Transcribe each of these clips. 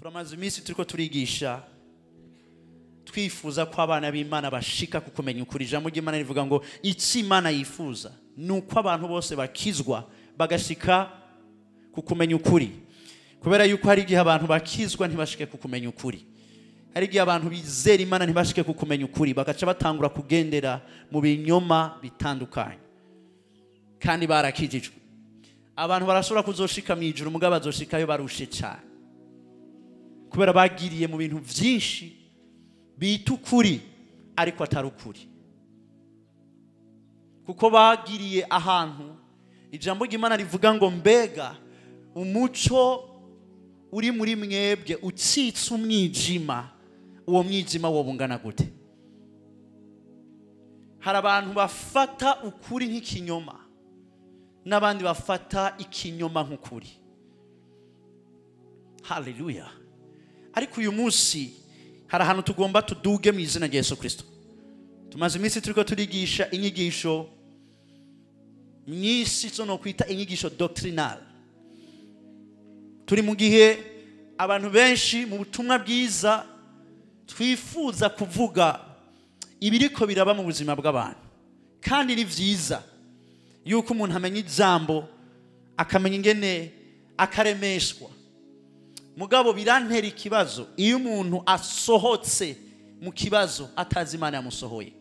Turamaze iminsi turiko turigisha, twifuza ko abana b'Imana bashika ku kumenya ukuri. Ijambo ry'Imana rivuga ngo icyo Imana yifuza ni uko abantu bose bakizwa bagashika ku kumenya ukuri. Kubera yuko hari igihe abantu bakizwa ntibashike ku kumenya ukuri, hari igihe abantu bizera Imana ntibashike ku kumenya ukuri, bagaca batangura kugendera mu binyoma bitandukanye kandi barakijijwe. Abantu barashobora kuzoshika mu ijuru, mugabo bazoshikayo barushe cyane, kubera bagiriye mu bintu byinshi bita ukuri ariko atari ukuri, kuko bagiriye ahantu ijambo ry'Imana rivuga ngo mbega umuco uri muri mwebwe ucitse umwijima, uwo mwijima wo bungana gute? Hari abantu bafata ukuri nk'ikinyoma n'abandi bafata ikinyoma nk'ukuri. Haleluya. Ariko uyu munsi hari ahantu tugomba tuduge mu izina rya Yesu Kristo. Tumaze iminsi turiko turigisha inyigisho nyinshi zo no kwita inyigisho doctrinal. Turi mu gihe abantu benshi mu butumwa bwiza twifuza kuvuga ibiriko biraba mu buzima bw'abantu, kandi ni vyiza yuko umuntu amenya ijambo, akamenya ingene akaremeshwa. Mugabo birantera ikibazo iyo umuntu asohotse mu kibazo atazi Imana yamusohoye.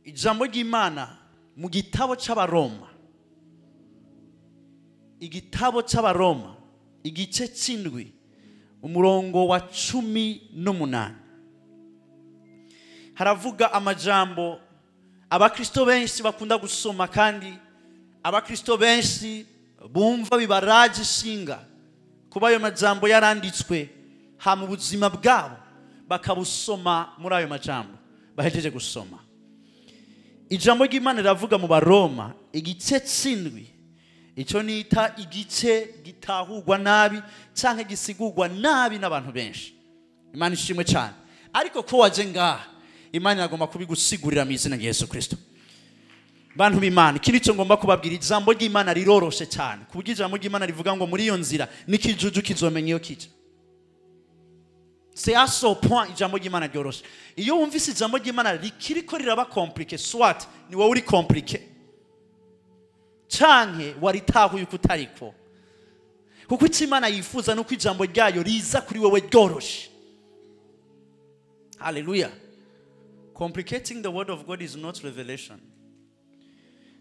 Ijambo ry'Imana mu gitabo c'Abaroma, igitabo c'Abaroma igice c'indwi umurongo wa 18, haravuga amajambo abakristo benshi bakunda gusoma, kandi abakristo benshi bumva bibaraje ishinga kuba ayo majambo yaranditswe ha mu buzima bwabo, bakabusoma muri ayo majambo bahejeje gusoma. Ijambo ry'Imana riravuga mu Baroma igice c'indwi, icyo nita igice gitahurwa nabi canke gisigurwa nabi n'abantu benshi. Imana ishimwe cyane. Ariko ko waje ngaha, Imana iragomba kubigusigurira mu izina rya Yesu Kristo. Bantu b'Imana, iki nico ngomba kubabwira. Ijambo ry'Imana riroroshe cyane, ku buryo ijambo ry'Imana rivuga ngo muri iyo nzira n'ikijuju kizomenya iyo kija. C'est à ce point ijambo ry'Imana ryoroshe. Iyo wumvise ijambo ry'Imana rikiriko riraba compliqué, soit ni wowe uri compliqué canke waritahuye uko utariko. Kuko icyo Imana yifuza nuko ijambo ryayo riza kuri wewe ryoroshe. Hallelujah. Complicating the word of God is not revelation.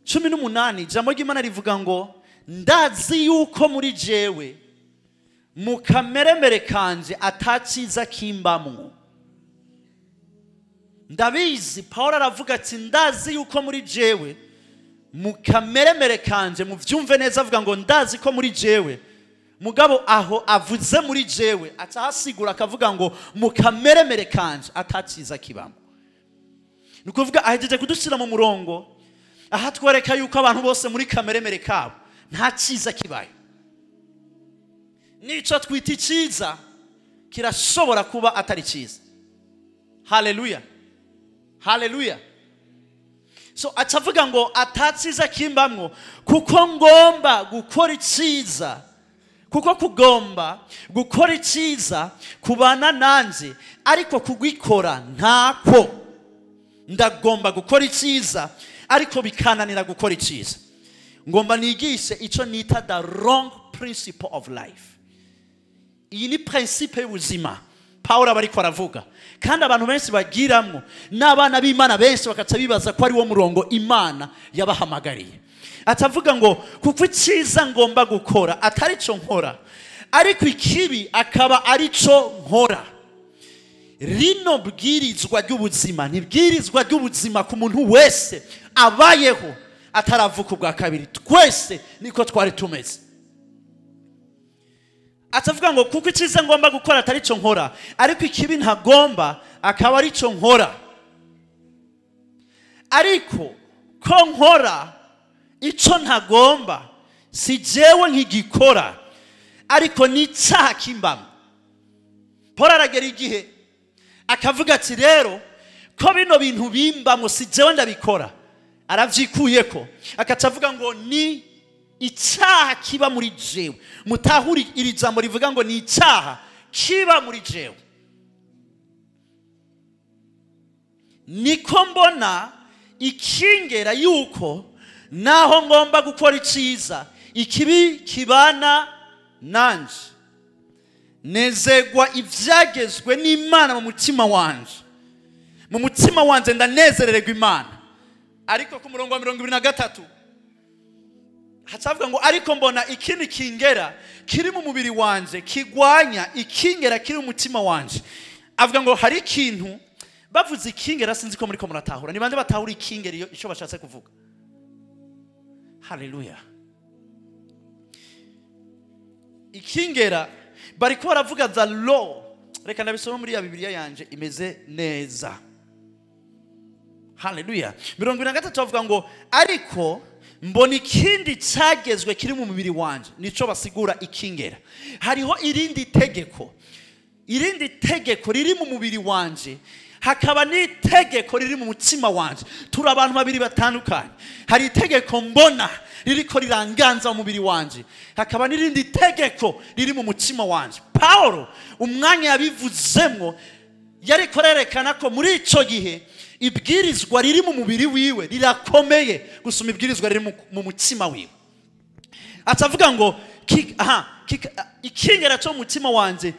18, ijambo ry'Imana rivuga ngo ndazi yuko muri jewe mu kameremere kanje ataciza kimbamwo. Ndabizi, Paulo aravuga ati ndazi yuko muri jewe mu kameremere kanje, muvyumve neza, avuga ngo ndazi ko muri jewe. Mugabo aho avuze muri jewe atahasigura akavuga ngo mu kameremere kanje ataciza kibamwo. Ni ukuvuga ahejeje kudushyira mu murongo aha twereka yuko abantu bose muri kameremere kabo nta cyiza kibaye. Nico twita icyiza kirashobora kuba atari cyiza. Haleluya, haleluya. So acavuga ngo ataciza kimbamwo kuko ngomba gukora icyiza, kuko kugomba gukora icyiza kubana nanje, ariko kugikora ntako. Ndagomba gukora icyiza ariko bikananira gukora icyiza. Ngomba nigishe ico nita the wrong principle of life. Iyi ni principe y'ubuzima Paulo aba ariko aravuga, kandi abantu benshi bagiramwo n'abana b'Imana benshi bakaca bibaza ko ari wo murongo Imana yabahamagariye. Atavuga ngo kuko icyiza ngomba gukora atari cyo nkora, ariko ikibi akaba ari cyo nkora. Rino bwirizwa ry'ubuzima ni bwirizwa ry'ubuzima ku muntu wese abayeho ataravuka ubwa kabiri. Twese niko twari tumeze. Atavuga ngo kuko icyiza ngomba gukora atari cyo nkora, ariko ikibi ntagomba akaba ari cyo nkora. Ariko ko nkora icyo ntagomba si jewe nkigikora, ariko ni icyaha kimbamo. Paul aragera igihe akavuga ati rero ko bino bintu bimbamo si jewe ndabikora, aravyikuyeko akaca avuga ngo ni icyaha kiba muri jewe. Mutahuri iri jambo rivuga ngo ni icyaha kiba muri jewe. Niko mbona ikingera yuko naho ngomba gukora iciza, ikibi kibana nanje. Nezegwa ivyagezwe n'Imana mu mutima wanje. Mu mutima wanje ndanezerererwa Imana. Ariko ku murongo wa 23 hacavuga ngo ariko mbona ikindi kingera kiri mu mubiri wanje kigwanya ikingera kiri mu mutima wanje. Avuga ngo hari ikintu bavuze ikingera, sinzi ko muri ko muratahura. Ni bande batahura ikingera iyo ico bashatse kuvuga? Haleluya. Ikingera bariko baravuga the law. Reka ndabisoma muri ya Bibiliya yanje imeze neza. Haleluya. 23 bavuga ngo ariko mbona ikindi cyagezwe kiri mu mubiri wanje, nico basigura ikingera. Hariho irindi tegeko, irindi tegeko riri mu mubiri wanje, hakaba n'itegeko riri mu mutima wanje. Turi abantu babiri batandukanye. Hari itegeko mbona ririko riranganza mu mubiri wanje, hakaba n'irindi tegeko riri mu mutima wanje. Paulo umwanya yabivuzemwo yariko arerekana ko muri ico gihe ibwirizwa riri mu mubiri wiwe rirakomeye gusoma ibwirizwa riri mu mutima wiwe. Atavuga ngo ikingera cyo mu mutima wanje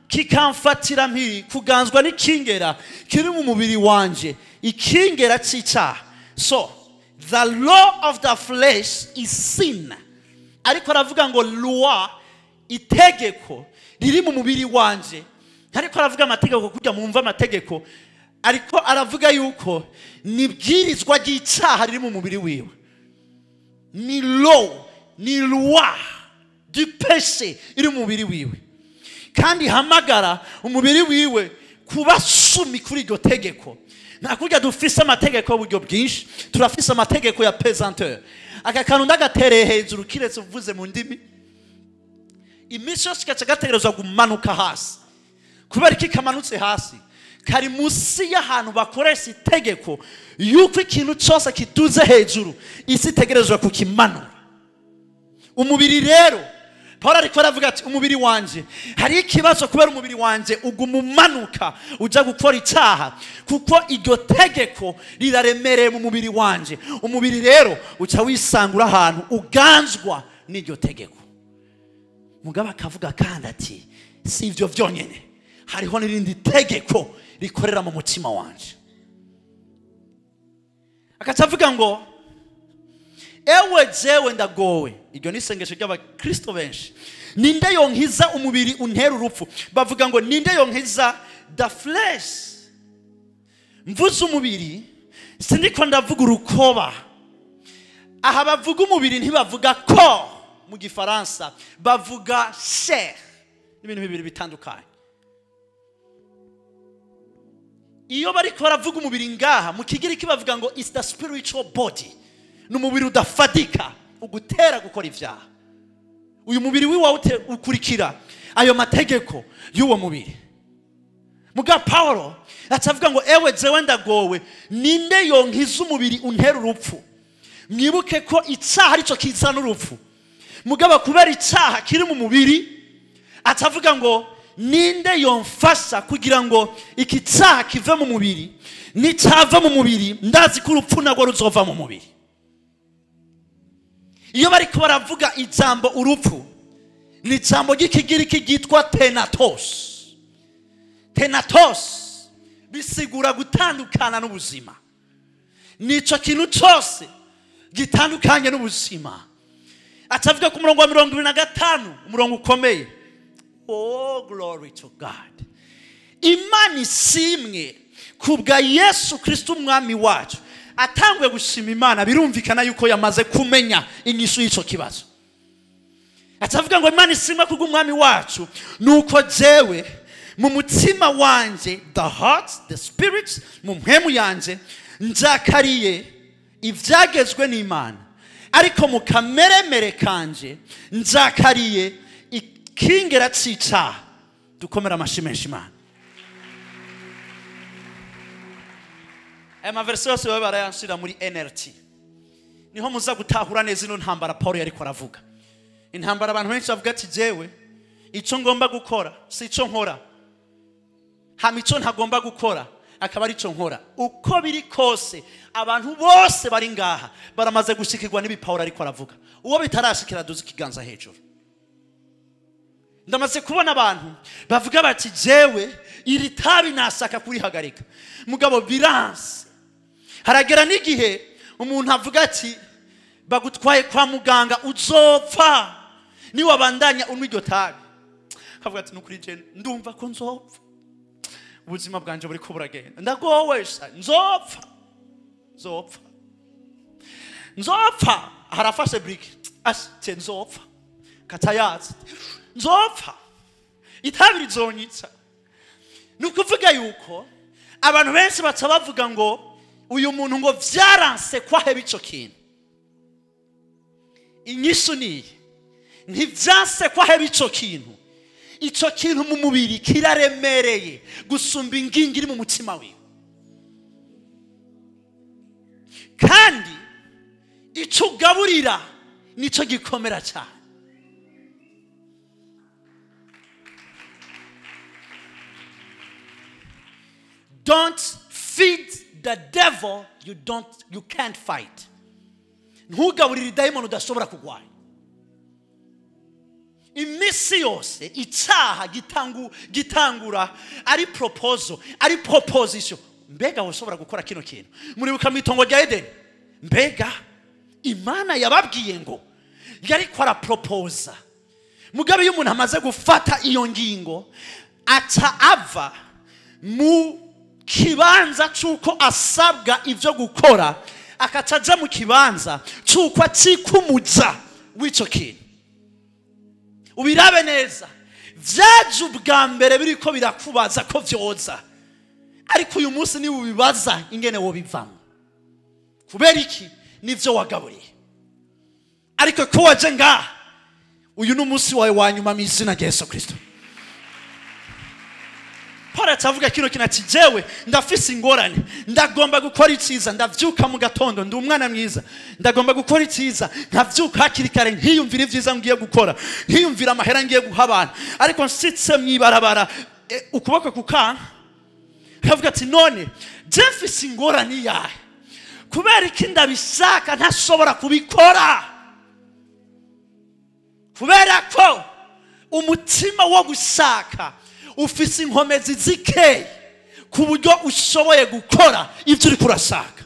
kikamfatira mpiri kuganzwa n'ikingera kiri mu mubiri wanje, ikingera cy'icyaha. So the law of the flesh is sin. Ariko aravuga ngo loi, itegeko riri mu mubiri wanje. Ariko aravuga amategeko kujya mumva amategeko, ariko aravuga yuko nibwirizwa ry'icyaha riri mu mubiri wiwe. Ni law, ni loi du péché iri mu mubiri wiwe, kandi hamagara umubiri wiwe kuba sumi kuri iryo tegeko. Nta dufise amategeko y'uburyo bwinshi, turafise amategeko ya pesanteur. Aka kantu ndagatereye hejuru kiretse uvuze mu ndimi, iminsi yose gaca gategerezwa kumanuka hasi. Kubera iki kamanutse hasi? Kari munsi y'ahantu bakoresha itegeko yuko ikintu cyose kiduze hejuru isi itegerezwa kukimanura. Umubiri rero, Paulo ariko aravuga ati umubiri wanje hari ikibazo, kubera umubiri wanje uguma umanuka uja gukora icyaha, kuko iryo tegeko riraremereye mu mubiri wanje. Umubiri rero uca wisangura ahantu uganzwa n'iryo tegeko. Mugabo akavuga kandi ati si ivyo vyonyene, hariho n'irindi tegeko rikorera mu mutima wanje. Akacavuga ngo ewe jewe ndagowe. Iryo ni isengesho ry'abakristo benshi. Ninde yonkiza umubiri untera urupfu? Bavuga ngo ninde yonkiza the flesh? Mvuze umubiri sindiko ndavuga urukoba. Aha bavuga umubiri ntibavuga corps mu gifaransa, bavuga chair. Ibintu bibiri bitandukanye. Iyo bariko baravuga umubiri ngaha mu kigiriki bavuga ngo it's the spiritual body. Ni umubiri udafadika ugutera gukora ivyaha. Uyu mubiri wiwawe ukurikira ayo mategeko y'uwo mubiri. Muga Paulo atavuga ngo ewe jewe ndagowe, ninde yonkiza umubiri untera urupfu? Mwibuke ko icyaha arico kizana urupfu. Mugaba kubera icyaha kiri mu mubiri, atavuga ngo ninde yomfasha kugira ngo iki cyaha kive mu mubiri? Nicava mu mubiri ndazi ko urupfu nagwo ruzova mu mubiri. Iyo bariko baravuga ijambo urupfu, ni ijambo ry'ikigiriki ryitwa tenatos. Tenatos bisigura gutandukana n'ubuzima. Nico kintu cyose gitandukanye n'ubuzima. Atavuga ku murongo wa 25, umurongo ukomeye. Oh, glory to God. Imana isimwe kubwa Yesu Kristo umwami wacu. Atangwe gushima Imana, birumvikana yuko yamaze kumenya inyishu y'ico kibazo. Atavuga ngo Imana isimwe kubwa umwami wacu nuko jewe mu mutima wanje, the heart, the spirit, mu mpemu yanje njakariye ivyagezwe n'Imana, ariko mu kameremere kanje njakariye ikingera c'icaha. Dukomera amashi menshi Imana. Aya maverse yose baba barayanshira muri NRT. Niho muza gutahura neza ino ntambara Paulo yariko aravuga. Intambara abantu benshi bavuga ati jewe Icyo ngomba gukora si icyo nkora, hama icyo ntagomba gukora akaba ari cyo nkora. Uko biri kose abantu bose bari ngaha baramaze gushikirwa n'ibi Pawulo ariko aravuga. Uwo bitarashikira duze ikiganza hejuru. Ndamaze kubona abantu bavuga bati jewe iri tabi nasaka kurihagarika, mugabo biranse. Haragera n'igihe umuntu avuga ati bagutwaye kwa muganga uzopfa niwabandanya unywa iryo tabi. Akavuga ati nukuri je ndumva ko nzopfa, ubuzima bwanje buriko buragenda, ndagowesha, nzopfa nzopfa nzopfa. Harafashe brick ati nzopfa, katayatsi nzopfa, itabi rizonyitsa. Ni ukuvuga yuko abantu benshi baca bavuga ngo uyu muntu ngo vyaranse kwaheba ico kintu. Inyishu niyi, ntivyanse kwaheba ico kintu. Ico kintu mu mubiri kiraremereye gusumba ingingi iri mu mutima wiwe. Kandi ico ugaburira nico gikomera cyane. Don't feed the devil you can't fight. Ntugaburire dayimoni udashobora kurwanya. Iminsi yose icyaha gitangura ari proposal, ari proposition. Mbega ushobora gukora kino kintu? Muribuka mu itongo rya Edeni, mbega Imana yababwiye ngo yariko araproposa. Mugabe iyo umuntu amaze gufata iyo ngingo aca ava mu kibanza cy'uko asabwa ibyo gukora, akaca aja mu kibanza cy'uko akikumuza w'icyo kintu. Ubirabe neza, vyaje ubwa mbere biriko birakubaza ko vyoza, ariko uyu munsi ni ubibaza ingene wobivamo. Kubera iki? Nivyo wagaburiye. Ariko ko waje ngaha, uyu ni umunsi wawe wa nyuma mu izina rya Yesu Kristo. Paul atavuga kino kintu ati jewe ndafise ingorane, ndagomba gukora icyiza, ndavyuka mu gatondo ndi umwana mwiza, ndagomba gukora icyiza, nkavyuka hakiri kare nkiyumvira ivyiza ngiye gukora, nkiyumvira amahera ngiye guha abantu, ariko nsitse mwibarabara ukuboko kukanka. Akavuga ati none je mfise ingorane yahe? Kubera iki ndabishaka ntashobora kubikora? Kubera ko umutima wo gushaka ufise inkomezi zike ku buryo ushoboye gukora ibyo uri kurashaka.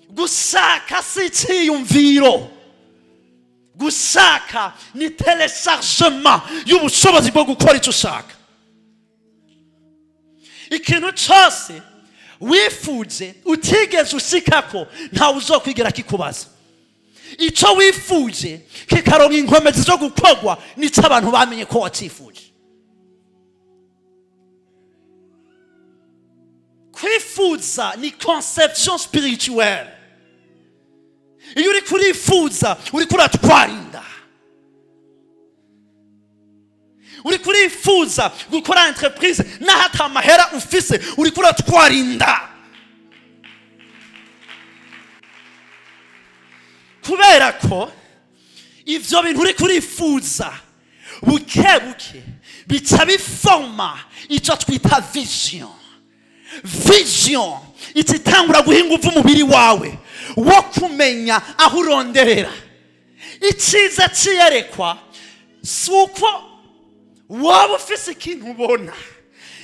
Gushaka si icyiyumviro, gushaka ni telechargement y'ubushobozi bwo gukora icyo ushaka. Ikintu cyose wifuje utigeze ushikako ntawe uzokwigera kikubaza. Icyo wifuje kikaronka inkomezi zo gukorwa nico abantu bamenye ko wacyifuje. Kwifuza ni conception spirituelle. Iyo uri kurifuza uri kuratwara inda, uri kurifuza gukora entreprise n'ahata amahera ufise, uri kuratwara inda. Kubera ko ivyo bintu uri kurifuza buke buke bica biforma ico twita vision. Vision ititangura guhinga uva umubiri wawe wo kumenya aho uronderera. Icyiza ciyerekwa si uko waba ufise ikintu ubona.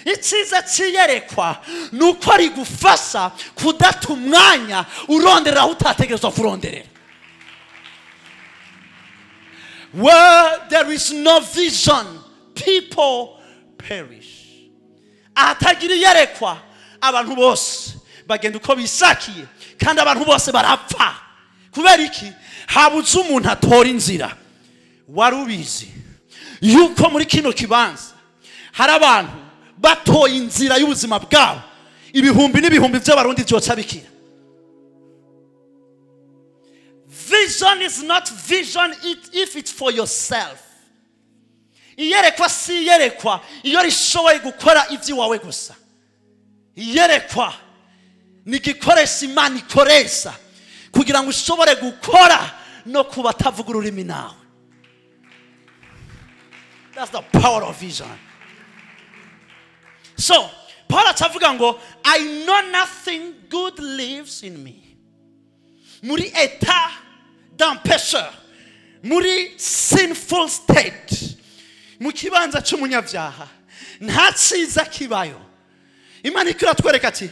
Icyiza ciyerekwa ni uko rigufasha kudata umwanya uronderera aho utategerezwa kuronderera. Where there is no vision, people perish. Ahatagira iyerekwa abantu bose bagenda uko bisakiye, kandi abantu bose barapfa. Kubera iki? Habuze umuntu atora inzira. Wari ubizi yuko muri kino kibanza hari abantu batoye inzira y'ubuzima bwabo, ibihumbi n'ibihumbi by'abarundi byoca bikira. Vision is not vision if it's for yourself. Iyerekwa si iyerekwa iyo rishoboye gukora iby'iwawe gusa. Iyerekwa ni igikoresho Imana ikoresha kugira ngo ushobore gukora no kuba atavuga ururimi nawe. That's the power of vision. So Paul acavuga ngo I know nothing good lives in me. Muri état d'un pécheur, muri sinful state, mu kibanza cy'umunyabyaha nta cyiza kibayo. Imana ikiratwereka ati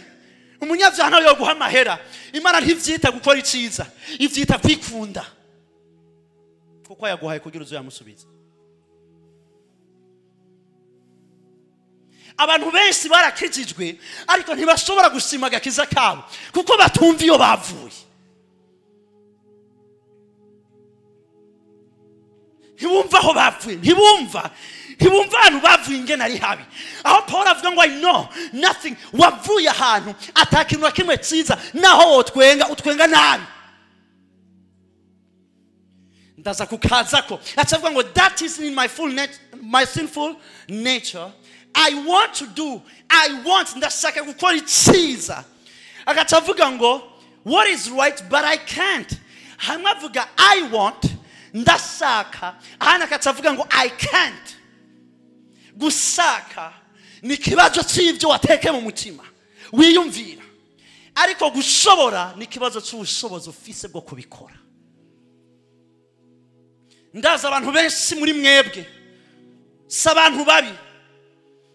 umunyabyaha nawe yoguha amahera. Imana ntivyita gukora icyiza, ivyita kwikunda, kuko yaguhaye kugira uzoyamusubiza. Abantu benshi barakijijwe ariko ntibashobora gushima agakiza kabo kuko batumva iyo bavuye. Ntibumva aho bavuye, ntibumva ahantu bavuye ingene ari habi. Aho Paul avuga ngo I know nothing, wavuye ahantu atakintu na kimwe cyiza, naho wotwenga utwenga nabi. Ndaza kukazako acavuga ngo that is in my full my sinful nature. I want to do, I want, ndashaka gukora icyiza. Agaca avuga ngo what is right but I can't. Hamwe avuga I want, ndashaka, ahandi agaca avuga ngo I can't. Gushaka ni ikibazo cy'ibyo wateke mu mutima wiyumvira, ariko gushobora ni ikibazo cy'ubushobozi ufise bwo kubikora. Ndaza abantu benshi muri mwebwe si abantu babi,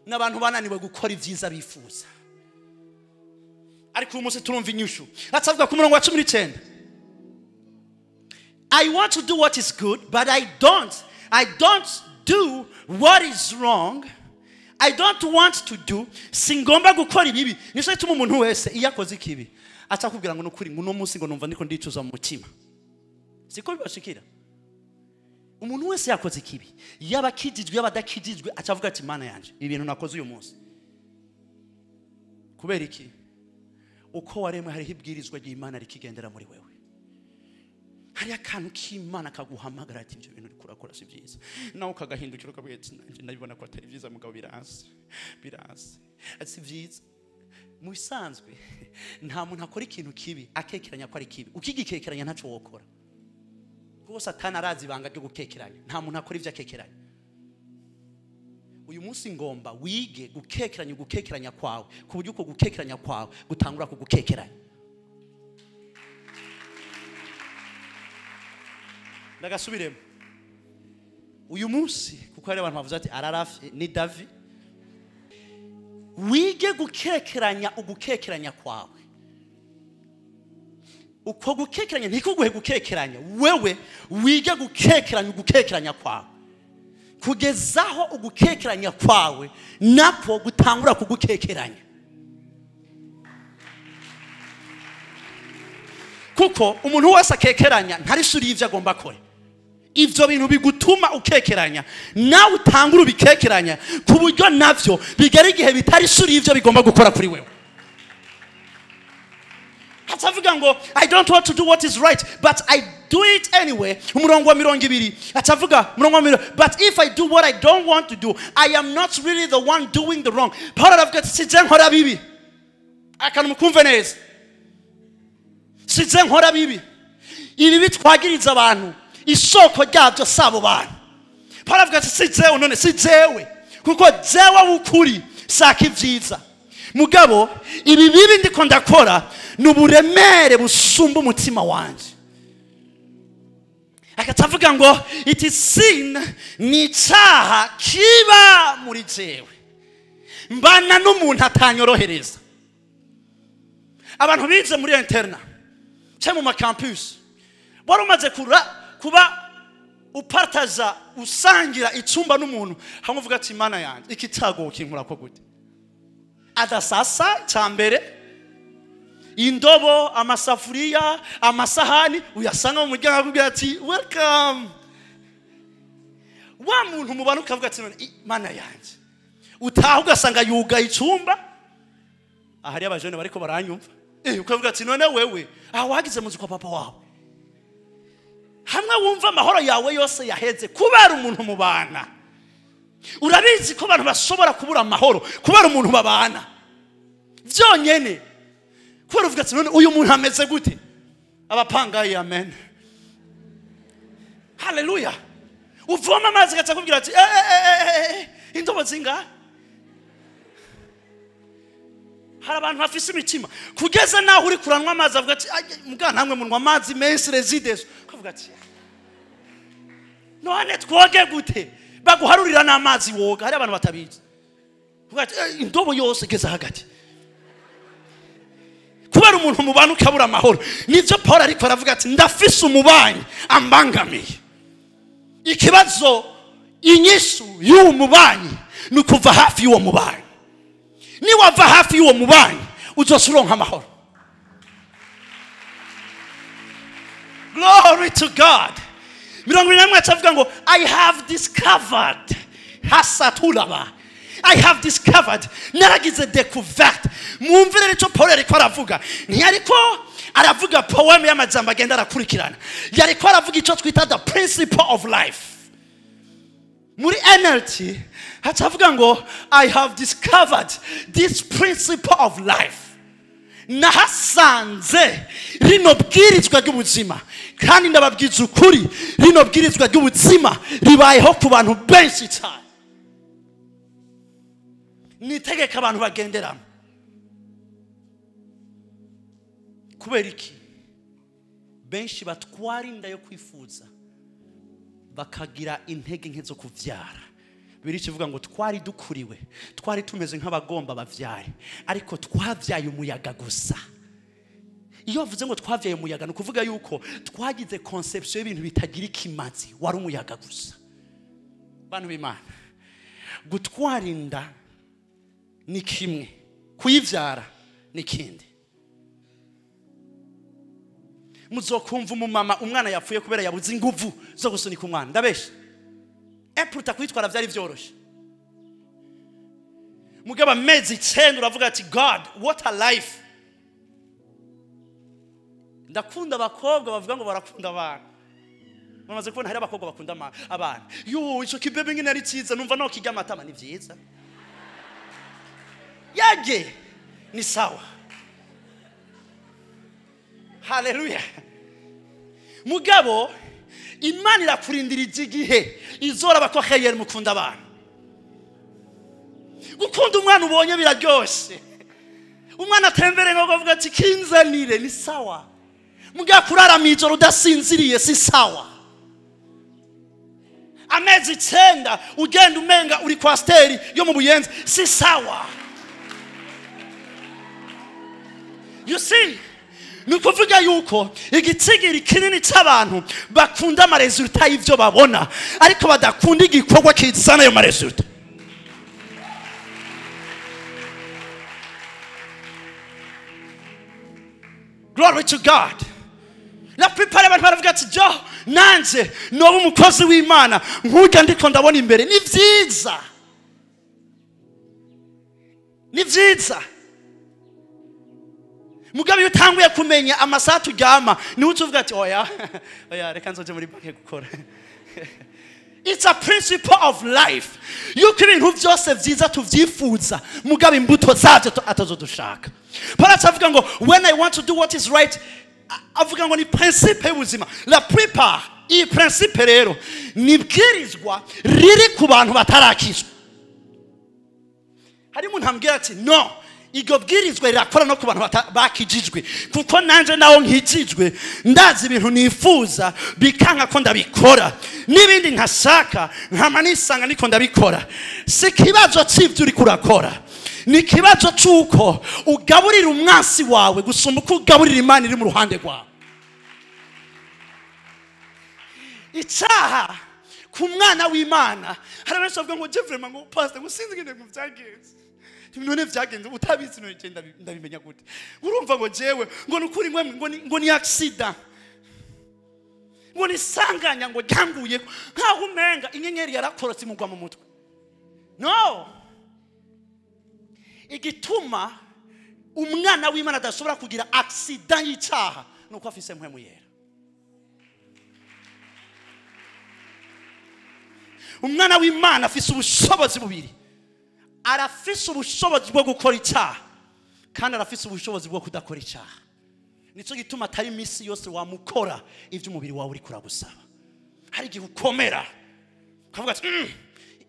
n'abantu bananiwe gukora ibyiza bifuza. Ariko uyu munsi turumva inyishu. Atavuga ku murongo wa 19, I want to do what is good but I don't. I don't do what is wrong. I don't want to do. Singomba gukora ibibi. Nico gituma umuntu wese iyo akoze ikibi atakubwira ngo nukuri ngo uno munsi ngo numva ndiko ndicuza mu mutima. Siko bibashikira. Umuntu wese yakoze ikibi, yaba akijijwe yaba adakijijwe, acavuga ati Mana yanje ibintu nakoze uyu munsi. Kubera iki? Uko waremwe hariho ibwirizwa ry'Imana rikigendera muri wewe. Hari akantu k'Imana kaguhamagara ati ibyo bintu uriko urakora si byiza, nawe ukagahindukira ukavuga ati nanjye ndabibona ko atari byiza mugabo biranse biranse, ati si byiza. Mu bisanzwe nta muntu akora ikintu kibi akekeranya ko ari kibi. Ukigikekeranya ntaco wokora, kuko Satani arazi ibanga ryo gukekeranya. Nta muntu akora ivyo akekeranya. Uyu munsi ngomba wige gukekeranya ugukekeranya kwawe, ku buryo uko gukekeranya kwawe gutangura kugukekeranya. Ndagasubiremo uyu munsi kuko hari abantu bavuze ati ararafi ni Davi. Wige gukekeranya ugukekeranya kwawe. Uko gukekeranya ntikuguhe gukekeranya, wewe wige gukekeranya ugukekeranya kwawe, kugezaho ugukekeranya kwawe nako gutangura kugukekeranya. Kuko umuntu wese akekeranya ntarishuri ivyo agomba akore. Ivyo bintu bigutuma ukekeranya nawe utangura ubikekeranya ku buryo navyo bigera igihe bitarishuri ivyo bigomba gukora kuri wewe. Atavuga ngo I don't want to do what is right but I do it anyway. Umurongo wa 20 atavuga umurongo wa 20, but if I do what I don't want to do, I am not really the one doing the wrong. Paul aravuga ati sije nkora bibi. Akantu mukumve neza, sije nkora bibi. Ibi bitwagiriza abantu isoko ryabyo sabo bantu. Paul aravuga ati si jewe, none si jewe, kuko jewe w'ukuri saka ivyiza, mugabo ibi bibi ndiko ndakora ni uburemere busumba umutima wanje. Akatavuga ngo it is sin, ni icaha kiba muri jewe, mbana n'umuntu atanyorohereza. Abantu bize muri interna cyangwa mu macampus wari umaze kuba upartaza usangira icumba n'umuntu, hamwe uvuga ati Mana yanjye iki cyago kinkura ko gute? Adasasa cyambere indobo, amasafuriya, amasahani uyasanga mu muryango akubwira ati welcome. Wa muntu mubana ukavuga ati Mana yanjye, utaha ugasanga yugaye icumba. Ahari abajene bariko baranyumva, ukavuga ati none wewe aho wagize muzi kwa papa wawe. Hamwe wumva amahoro yawe yose yaheze kubera umuntu mubana. Urabizi ko abantu bashobora kubura amahoro kubera umuntu babana byonyene, kubera uvuga ati none uyu muntu ameze gute? Abapangaye amen, haleluya. Uvoma amazi gaca kubwira ati indobo zinga. Hari abantu bafise imitima kugeza naho uri kuranwa amazi avuga ati mugana namwe munwa amazi menshi resides, kavuga ati none twoge gute? Baguharurira n'amazi woga. Hari abantu batabizi, uvuga ati indobo yose igeze hagati. Kubera umuntu mubana ukabura amahoro. Nivyo Paul ariko aravuga ati ndafise umubanyi ambangamiye. Ikibazo inyishu y'uwo mubanyi ni kuva hafi y'uwo mubanyi. Niwava hafi y'uwo mubanyi uzosuronka amahoro. Glory to God. 71 acavuga ngo I have discovered hasatulaba. I have discovered, naragize découverte. Mwumvire icyo Paul ariko aravuga. Ntiyariko aravuga poem y'amajambo agenda arakurikirana. Yariko aravuga icyo twita the principle of life. Muri NLT hacavuga ngo I have discovered this principle of life. Nahasanze rino bwirizwa ry'ubuzima, kandi ndababwiza ukuri rino bwirizwa ry'ubuzima ribayeho ku bantu benshi cyane. Nitegeka abantu bagenderamo. Kubera iki? Benshi batwara inda yo kwifuza bakagira intege nke zo kuvyara. Biri kivuga ngo twari dukuriwe, twari tumeze nk'abagomba bavyare, ariko twavyaye umuyaga gusa. Iyo bavuze ngo twavyaye umuyaga, ni ukuvuga yuko twagize conception y'ibintu bitagira ikimazi, wari umuyaga gusa. Bantu b'Imana, gutwara inda ni kimwe, kuyivyara ni kindi. Muzokumva umumama umwana yapfuye kubera yabuze inguvu zo gusunika umwana. Ndabesha. Eputa kwitwara byari byoroshe. Mugaba amezi 9 uravuga ati God, what a life. Ndakunda abakobwa bavuga ngo barakunda abana. Bamaze kubona hari abakobwa bakunda abana. Yo, ico kibebe ngene ari cyiza, numva no kijya amatama ni vyiza. Yaje ni sawa. Haleluya. Mugabo Imana irakurindira igihe izora bakoheyera mukunda abana. Gukunda umwana ubonye biraryoshe. Umwana atembere ngo avuga ati kinzanire ni sawa. Mugabo kurara mijoro udasinziriye si sawa. Amezi 9 ugenda umenga uri kwa steri yo mu Buyenzi si sawa. You see, ni ukuvuga yuko igitsigiri kinini cy'abantu bakunda amaresulta y'ivyo babona, ariko badakunda igikorwa kizana ayo maresulta. Glory to God. La plupart y'abantu baravuga ati jo nanje noba umukozi w'Imana nkurya ndiko ndabona imbere. Ni vyiza, ni vyiza. Mugabe iyo utanguye kumenya amasaha turyama niwe utuvuga ati oya oya reka nzoje muri banki gukora. It's a principle of life. Yuko ibintu byose vyiza tuvyifuza, mugabe imbuto zavyo atazodushaka. Paul avuga ngo when I want to do what is right, avuga ngo ni principe y'ubuzima. La plupart iyi principe rero nibwirizwa riri ku bantu batarakizwa. Hari umuntu ambwira ati no, iryo bwirizwa rirakora no ku bantu bakijijwe, kuko nanje nawo nkijijwe ndazi ibintu nifuza bikanka ko ndabikora, n'ibindi ntashaka nkama nisanga niko ndabikora. Si kibazo c'ivyo uri kurakora, ni kibazo c'uko ugaburira umwansi wawe gusumba uko ugaburira Imana iri mu ruhande rwawe. Icaha ku mwana w'Imana, hari benshi bavuga ngo je vraiment ngo pastor ngo sinzi ngene ngo vyagenze. None vyagenze utabizi none je ndabimenya gute? Urumva ngo jewe ngo nukuri mwe ngo ni accident, ngo ni sanganya, ngo ryanguye nkaho umenga inyenyeri yarakorotse imugwa mu mutwe. No, igituma umwana w'Imana adashobora kugira accident y'icaha nuko afise mpwemu yera. Umwana w'Imana afise ubushobozi bubiri. Arafise ubushobozi bwo gukora icyaha, kandi arafise ubushobozi bwo kudakora icyaha. Nico gituma atari misi yose wamukora ivyo umubiri wawe uri kuragusaba. Hari igihe ukomera Ukavuga ati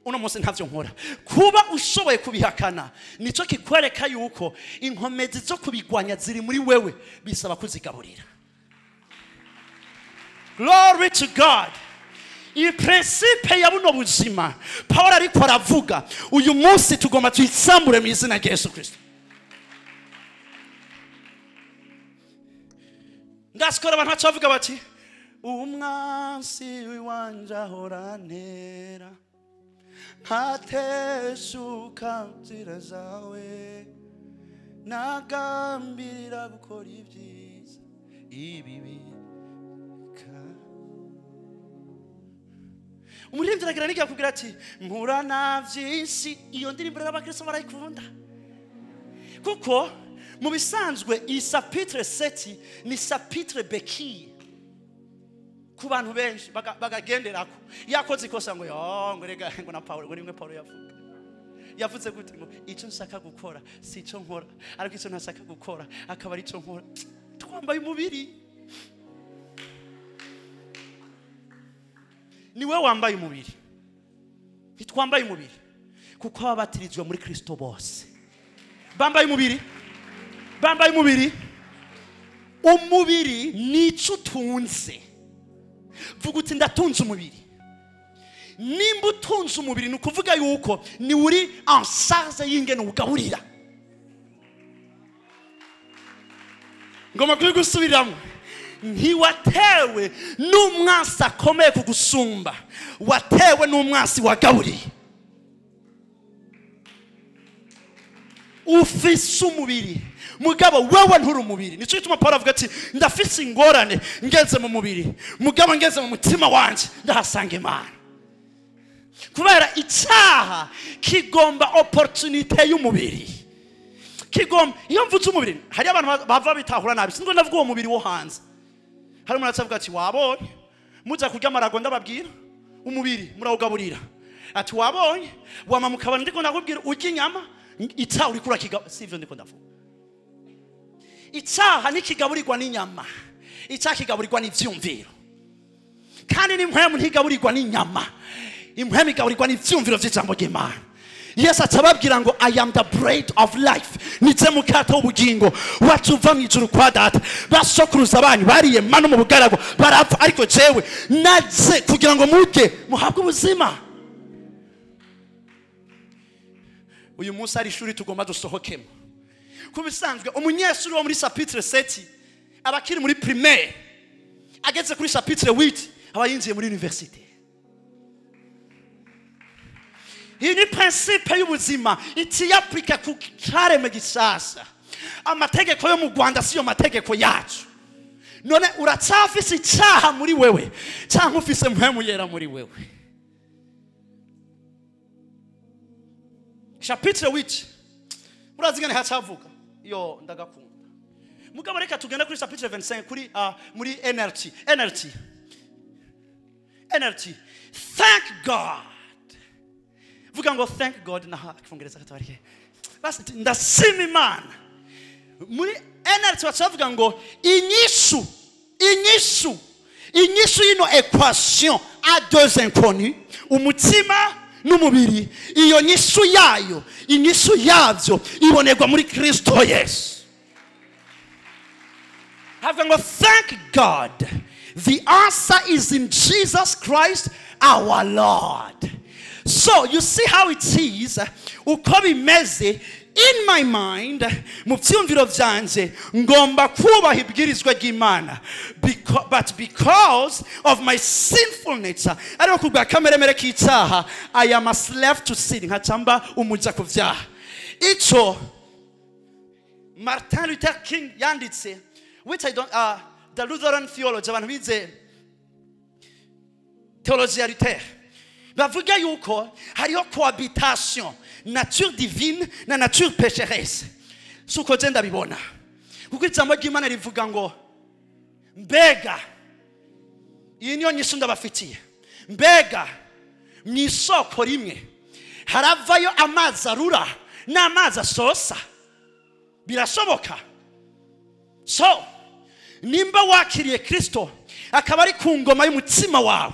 uno munsi ntavyo nkora. Kuba ushoboye kubihakana nico kikwereka yuko inkomezi zo kubigwanya ziri muri wewe, bisaba kuzigaburira. Glory to God. Iyi principe ya buno buzima Paul ariko aravuga uyu munsi tugomba tuyitsambure mu izina rya Yesu Kristo. Ndasikora abantu bacavuga bati umwansi wanje ahorantera ntateshuka nzira zawe nagambirira gukora ibyiza ibibi. Umuririmbyi aragira n'igihe akubwira ati mpura na byinshi. Iyo ndirimbo rero abakristo barayikunda kuko mu bisanzwe iyi chapitre 7 ni chapitre bekiye ku bantu benshi bagagenderako. Yakoze ikosa ngo yo ngo rega ngo na Paulo ngo nimwe Paulo yavuga yavuze gute ngo icyo nshaka gukora si icyo nkora, ariko icyo ntashaka gukora akaba ari icyo nkora. Twambaye umubiri, niwe wambaye umubiri, ntitwambaye umubiri kuko ababatirizwa muri Kristo bose bambaye umubiri, bambaye umubiri. Umubiri nico utunze. Vuga uti ndatunze umubiri. Nimba utunze umubiri ni ukuvuga yuko ni uri en charge y'ingene ugaburira. Ngoma kuri gusubiramo, ntiwatewe n'umwansi akomeye kugusumba, watewe n'umwansi wagaburiye. Ufise umubiri mugabo wewe nturi umubiri. Nico gituma Paul avuga ati ndafise ingorane ngeze mu mubiri, mugabo ngeze mu mutima wanje ndahasanga Imana. Kubera icyaha kigomba opportunité y'umubiri, kigomba. Iyo mvutse umubiri hari abantu bava bitahura nabi, singo ndavuga uwo mubiri wo hanze. Hari umuntu acavuga ati wabonye muza kurya amarago ndababwira umubiri murawugaburira, ati wabonye wama mukabana ndiko ndakubwira urya inyama icyaha uriko urakiga. Sivyo ndiko ndavuga. Icyaha ntikigaburirwa n'inyama, icyaha kigaburirwa n'ivyumviro. Kandi n'impwemu ntigaburirwa n'inyama, impwemu igaburirwa n'ivyumviro vy'ijambo ry'Imana. Yesu atababwira ngo I am the bread of life, nize mukate w'ubugingo wacu uva mu ijuru kwa data. Basokuruza banyu bariye manu mu bugaragu barapfa, ariko jewe naze kugira ngo murye muhabwe ubuzima. Uyu munsi ari ishuri tugomba dusohokemo. Kubisanzwe umunyeshuri wo muri chapitre 7 abakiri muri primaire ageze kuri chapitre 8 aba yinjiye muri université. Iyi ni principe y'ubuzima itiyapurika ku cyaremwe gishasha. Amategeko yo mu Rwanda siyo mategeko yacu. None uracyafise icyaha muri wewe cyangwa ufise mpwemu yera muri wewe? Chapitre 8 murazi ngene hacavuga yo ndagakunda. Mugabo reka tugenda kuri chapitre 25 kuri muri NRT. NRT NRT. Thank God. Vuga ngo thank God na kifungereza katabarike. Basi ndashima Imana. Muri NRT bacavuga ngo inyishu inyishu inyishu y'ino equation à deux inconnus, umutima n'umubiri, iyo nyishu yayo, inyishu yavyo ibonerwa muri Kristo Yesu. Havuga ngo thank God, the answer is in Jesus Christ our Lord. So you see how it is, uko bimeze in my mind, mu vyumviro vyanje ngomba kubaha ibwirizwa ry'Imana, but because of my sinful nature, ariko kubwa kameremere k'icyaha, I am a slave to sin, nkacamba umuja ku vyaha. Ico Martin Luther King yanditse, which I don't, the Lutheran theology, abantu bize theology ya Luther, bavuga yuko hariho cohabitation nature divine na nature pécheresse. Suko je ndabibona, kuko ijambo ry'Imana rivuga ngo mbega iyi niyo nyishu ndabafitiye, mbega mu isoko rimwe haravayo amazi arura n'amazi asosa, birashoboka? So nimba wakiriye Kristo akaba ari ku ngoma y'umutima wawe,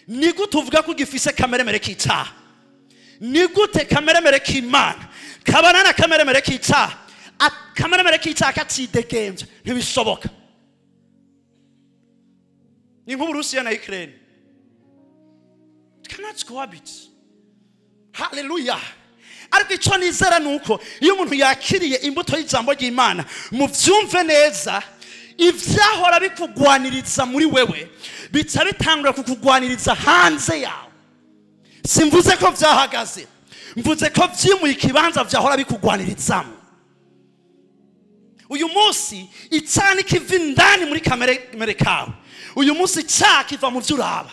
Ni gute uvuga ko ugifise kameremere k'icyaha? Ni gute kameremere k'Imana kabana na kameremere k'icyaha? Kameremere k'icyaha katidegembya, ntibishoboka. Ni nk'Uburusiya na Ukraine. It cannot cohabit. Hallelujah. Ariko icyo nizera ni uko iyo umuntu yakiriye imbuto y'ijambo ry'Imana, mubyumve neza, ivyahora bikugwaniriza muri wewe bica bitangura kukugwaniriza hanze yawe. Simvuze ko vyahagaze, mvuze ko vyimuye ikibanza vyahora bikugwanirizamo. Uyu munsi icyaha kiva indani muri kamere kawe. Uyu munsi icyaha kiva mu vyo uraba.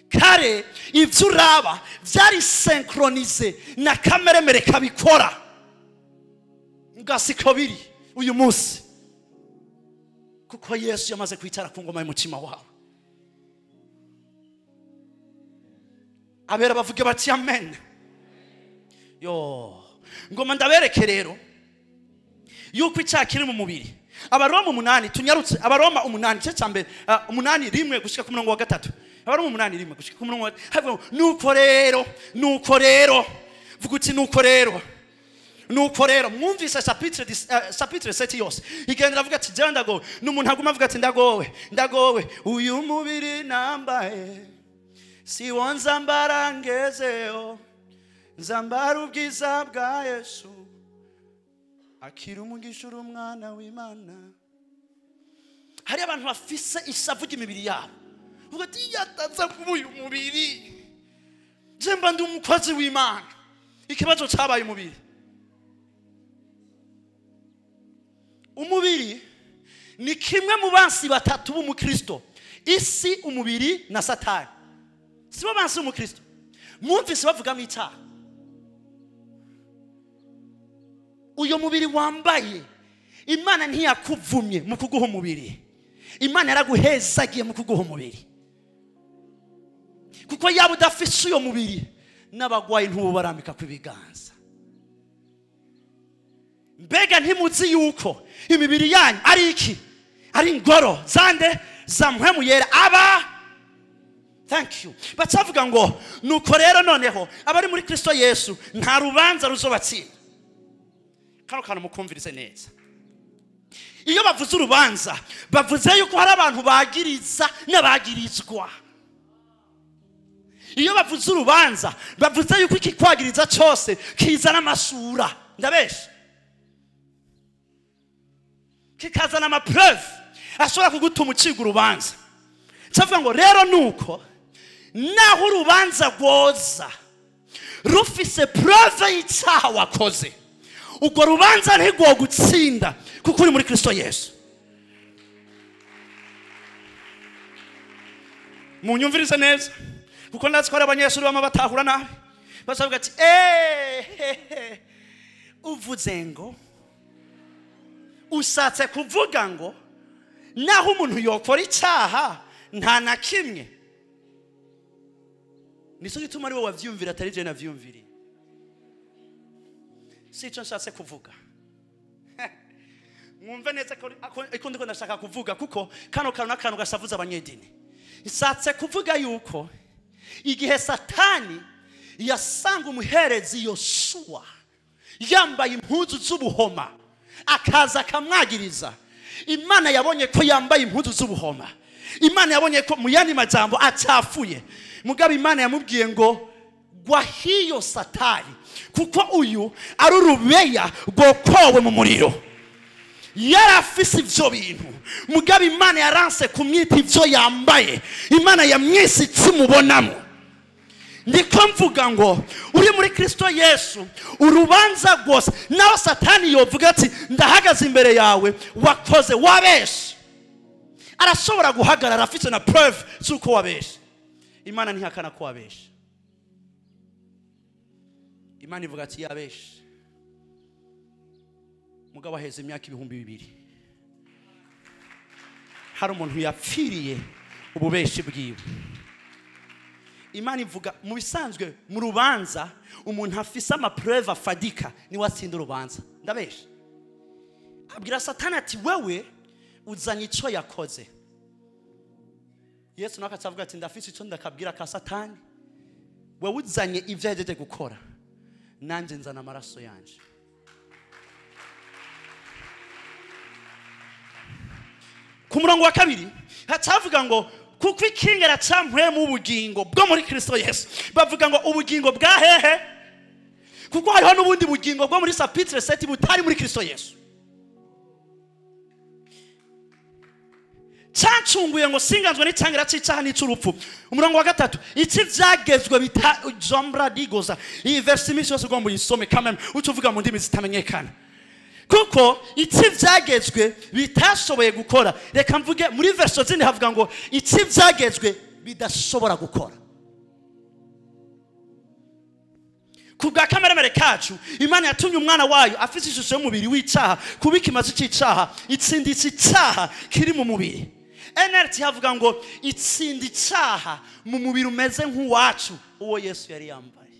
Kare ivyo uraba vyari synchronisé na kameremere kabikora. Ngasiko biri uyu munsi, kuko Yesu yamaze kwicara ku ngoma y'umutima wawe. Abera bavuge bati amen. Yo, ngoma ndabereke rero yuko icyaha kiri mu mubiri. Abaroma 8 tunyarutse, Abaroma 8 igice cya mbere, 8:1 gushika ku murongo wa 3. Abaroma 8:1 gushika ku murongo wa havuga nuko rero, nuko rero, vuga uti nuko rero, nuko rero. Mwumvise chapitre 7 yose igenda avuga ati jewe ndagowe. N'umuntu aguma avuga ati ndagowe, ndagowe, uyu mubiri nambaye si wo nzambara ngezeyo, nzambara ubwiza bwa Yesu, akira umugisha uri umwana w'Imana. Hari abantu bafise ishavu ry'imibiri yabo, uvuga ati yataza kuba uyu mubiri, je mba ndi umukozi w'Imana. Ikibazo cyabaye umubiri. Umubiri ni kimwe mu bansi batatu b'umukristo: isi, umubiri na Satani. Sibo bansi b'umukristo. Mwumvise bavugamo icyaha. Uyo mubiri wambaye, Imana ntiyakuvumye mu kuguha umubiri. Imana yaraguhezagiye mu kuguha umubiri. Kuko yaba udafise uyo mubiri, n'abagwayi ntubarambika ku biganza. Mbega ntimuzi yuko imibiri yanyu ari iki? Ari ingoro zande za Mpwemu Yera aba. Thank you. Bacavuga ngo nuko rero noneho abari muri Kristo Yesu nta rubanza ruzobatsinda. Kano kantu mukumvirize neza. Iyo bavuze urubanza, bavuze yuko hari abantu bagiriza n'abagirizwa. Iyo bavuze urubanza, bavuze yuko ikikwagiriza cyose kizana amasura. Ndabesha. Kikazana amapreuve ashobora kugutuma uciga urubanza. Cyavuga ngo rero nuko naho urubanza rwoza rufise preuve y'icyaha wakoze, ubwo rubanza ntigwogutsinda kuko uri muri Kristo Yesu. Munyumvirize neza, kuko ndazi ko hari abanyeshuri bamwe batahura nabi, basavuga ati uvuze ngo ushatse kuvuga ngo naho umuntu yokora icyaha nta na kimwe. Nico gituma ari wowe wavyumvira atari je navyumviriye. Si icyo nshatse kuvuga. Mwumve neza ko ndiko ndashaka kuvuga, kuko kano kantu n'akantu gasavuza abanyedini. Nshatse kuvuga yuko igihe Satani yasanga umuherezi Yosuwa yambaye impuzu z'ubuhoma akaza akamwagiriza, Imana yabonye ko yambaye impuzu z'ubuhoma, Imana yabonye ko mu yandi majambo acafuye. Mugabo Imana yamubwiye ngo gwa hiyo Satani, kuko uyu ari urubeya rwokowe mu muriro. Yarafise ivyo bintu, mugabo Imana yaranse kumwita ivyo yambaye. Imana yamwise ikimubonamo. Ndiko mvuga ngo uri muri Kristo Yesu, urubanza rwose naho Satani yovuga ati ndahagaze imbere yawe, wakoze wabeshe, arashobora guhagarara afite na preuve z'uko wabeshe. Imana ntihakana ko wabeshe. Imana ivuga ati yabeshe. Mugabo aheze imyaka 2000 hari umuntu yapfiriye ububeshi bwiwe. Imana ivuga mu bisanzwe mu rubanza umuntu afise amapreuve afadika ni watsinda urubanza. Ndabeshe. Abwira Satani ati wewe uzanye ico yakoze, Yesu nawe akavuga ati ndafise icyo ndakabwira ka Satani, wewe uzanye ibyo yagejeje gukora, nanjye nzana amaraso yanje. Ku murongo wa kabiri hacavuga ngo kuko ikingera campwemu ubugingo bwo muri Kristo Yesu. Bavuga ngo ubugingo bwa hehe? Kuko hariho n'ubundi bugingo bwo muri chapitre 7 butari muri Kristo Yesu. Cyancunguye ngo singanzwe n'icangira c'icaha n'ic'urupfu. Umurongo wa gatatu, iki vyagezwe bita jombra digoza. Iyi verse iminsi yose ugomba uyisome quand même, uca uvuga mu ndimi zitamenyekana. Kuko iki vyagezwe bitashoboye gukora. Reka mvuge muri verse zindi havuga ngo iki vyagezwe bidashobora gukora. Kubwa kameremere kacu, Imana yatumye umwana wayo afite ishusho y'umubiri w'icaha, kuba ikimazi c'icaha, itsinda icaha kiri mu mubiri. NRT havuga ngo itsinda icaha mu mubiri umeze nk'uwacu, uwo Yesu yari yambaye.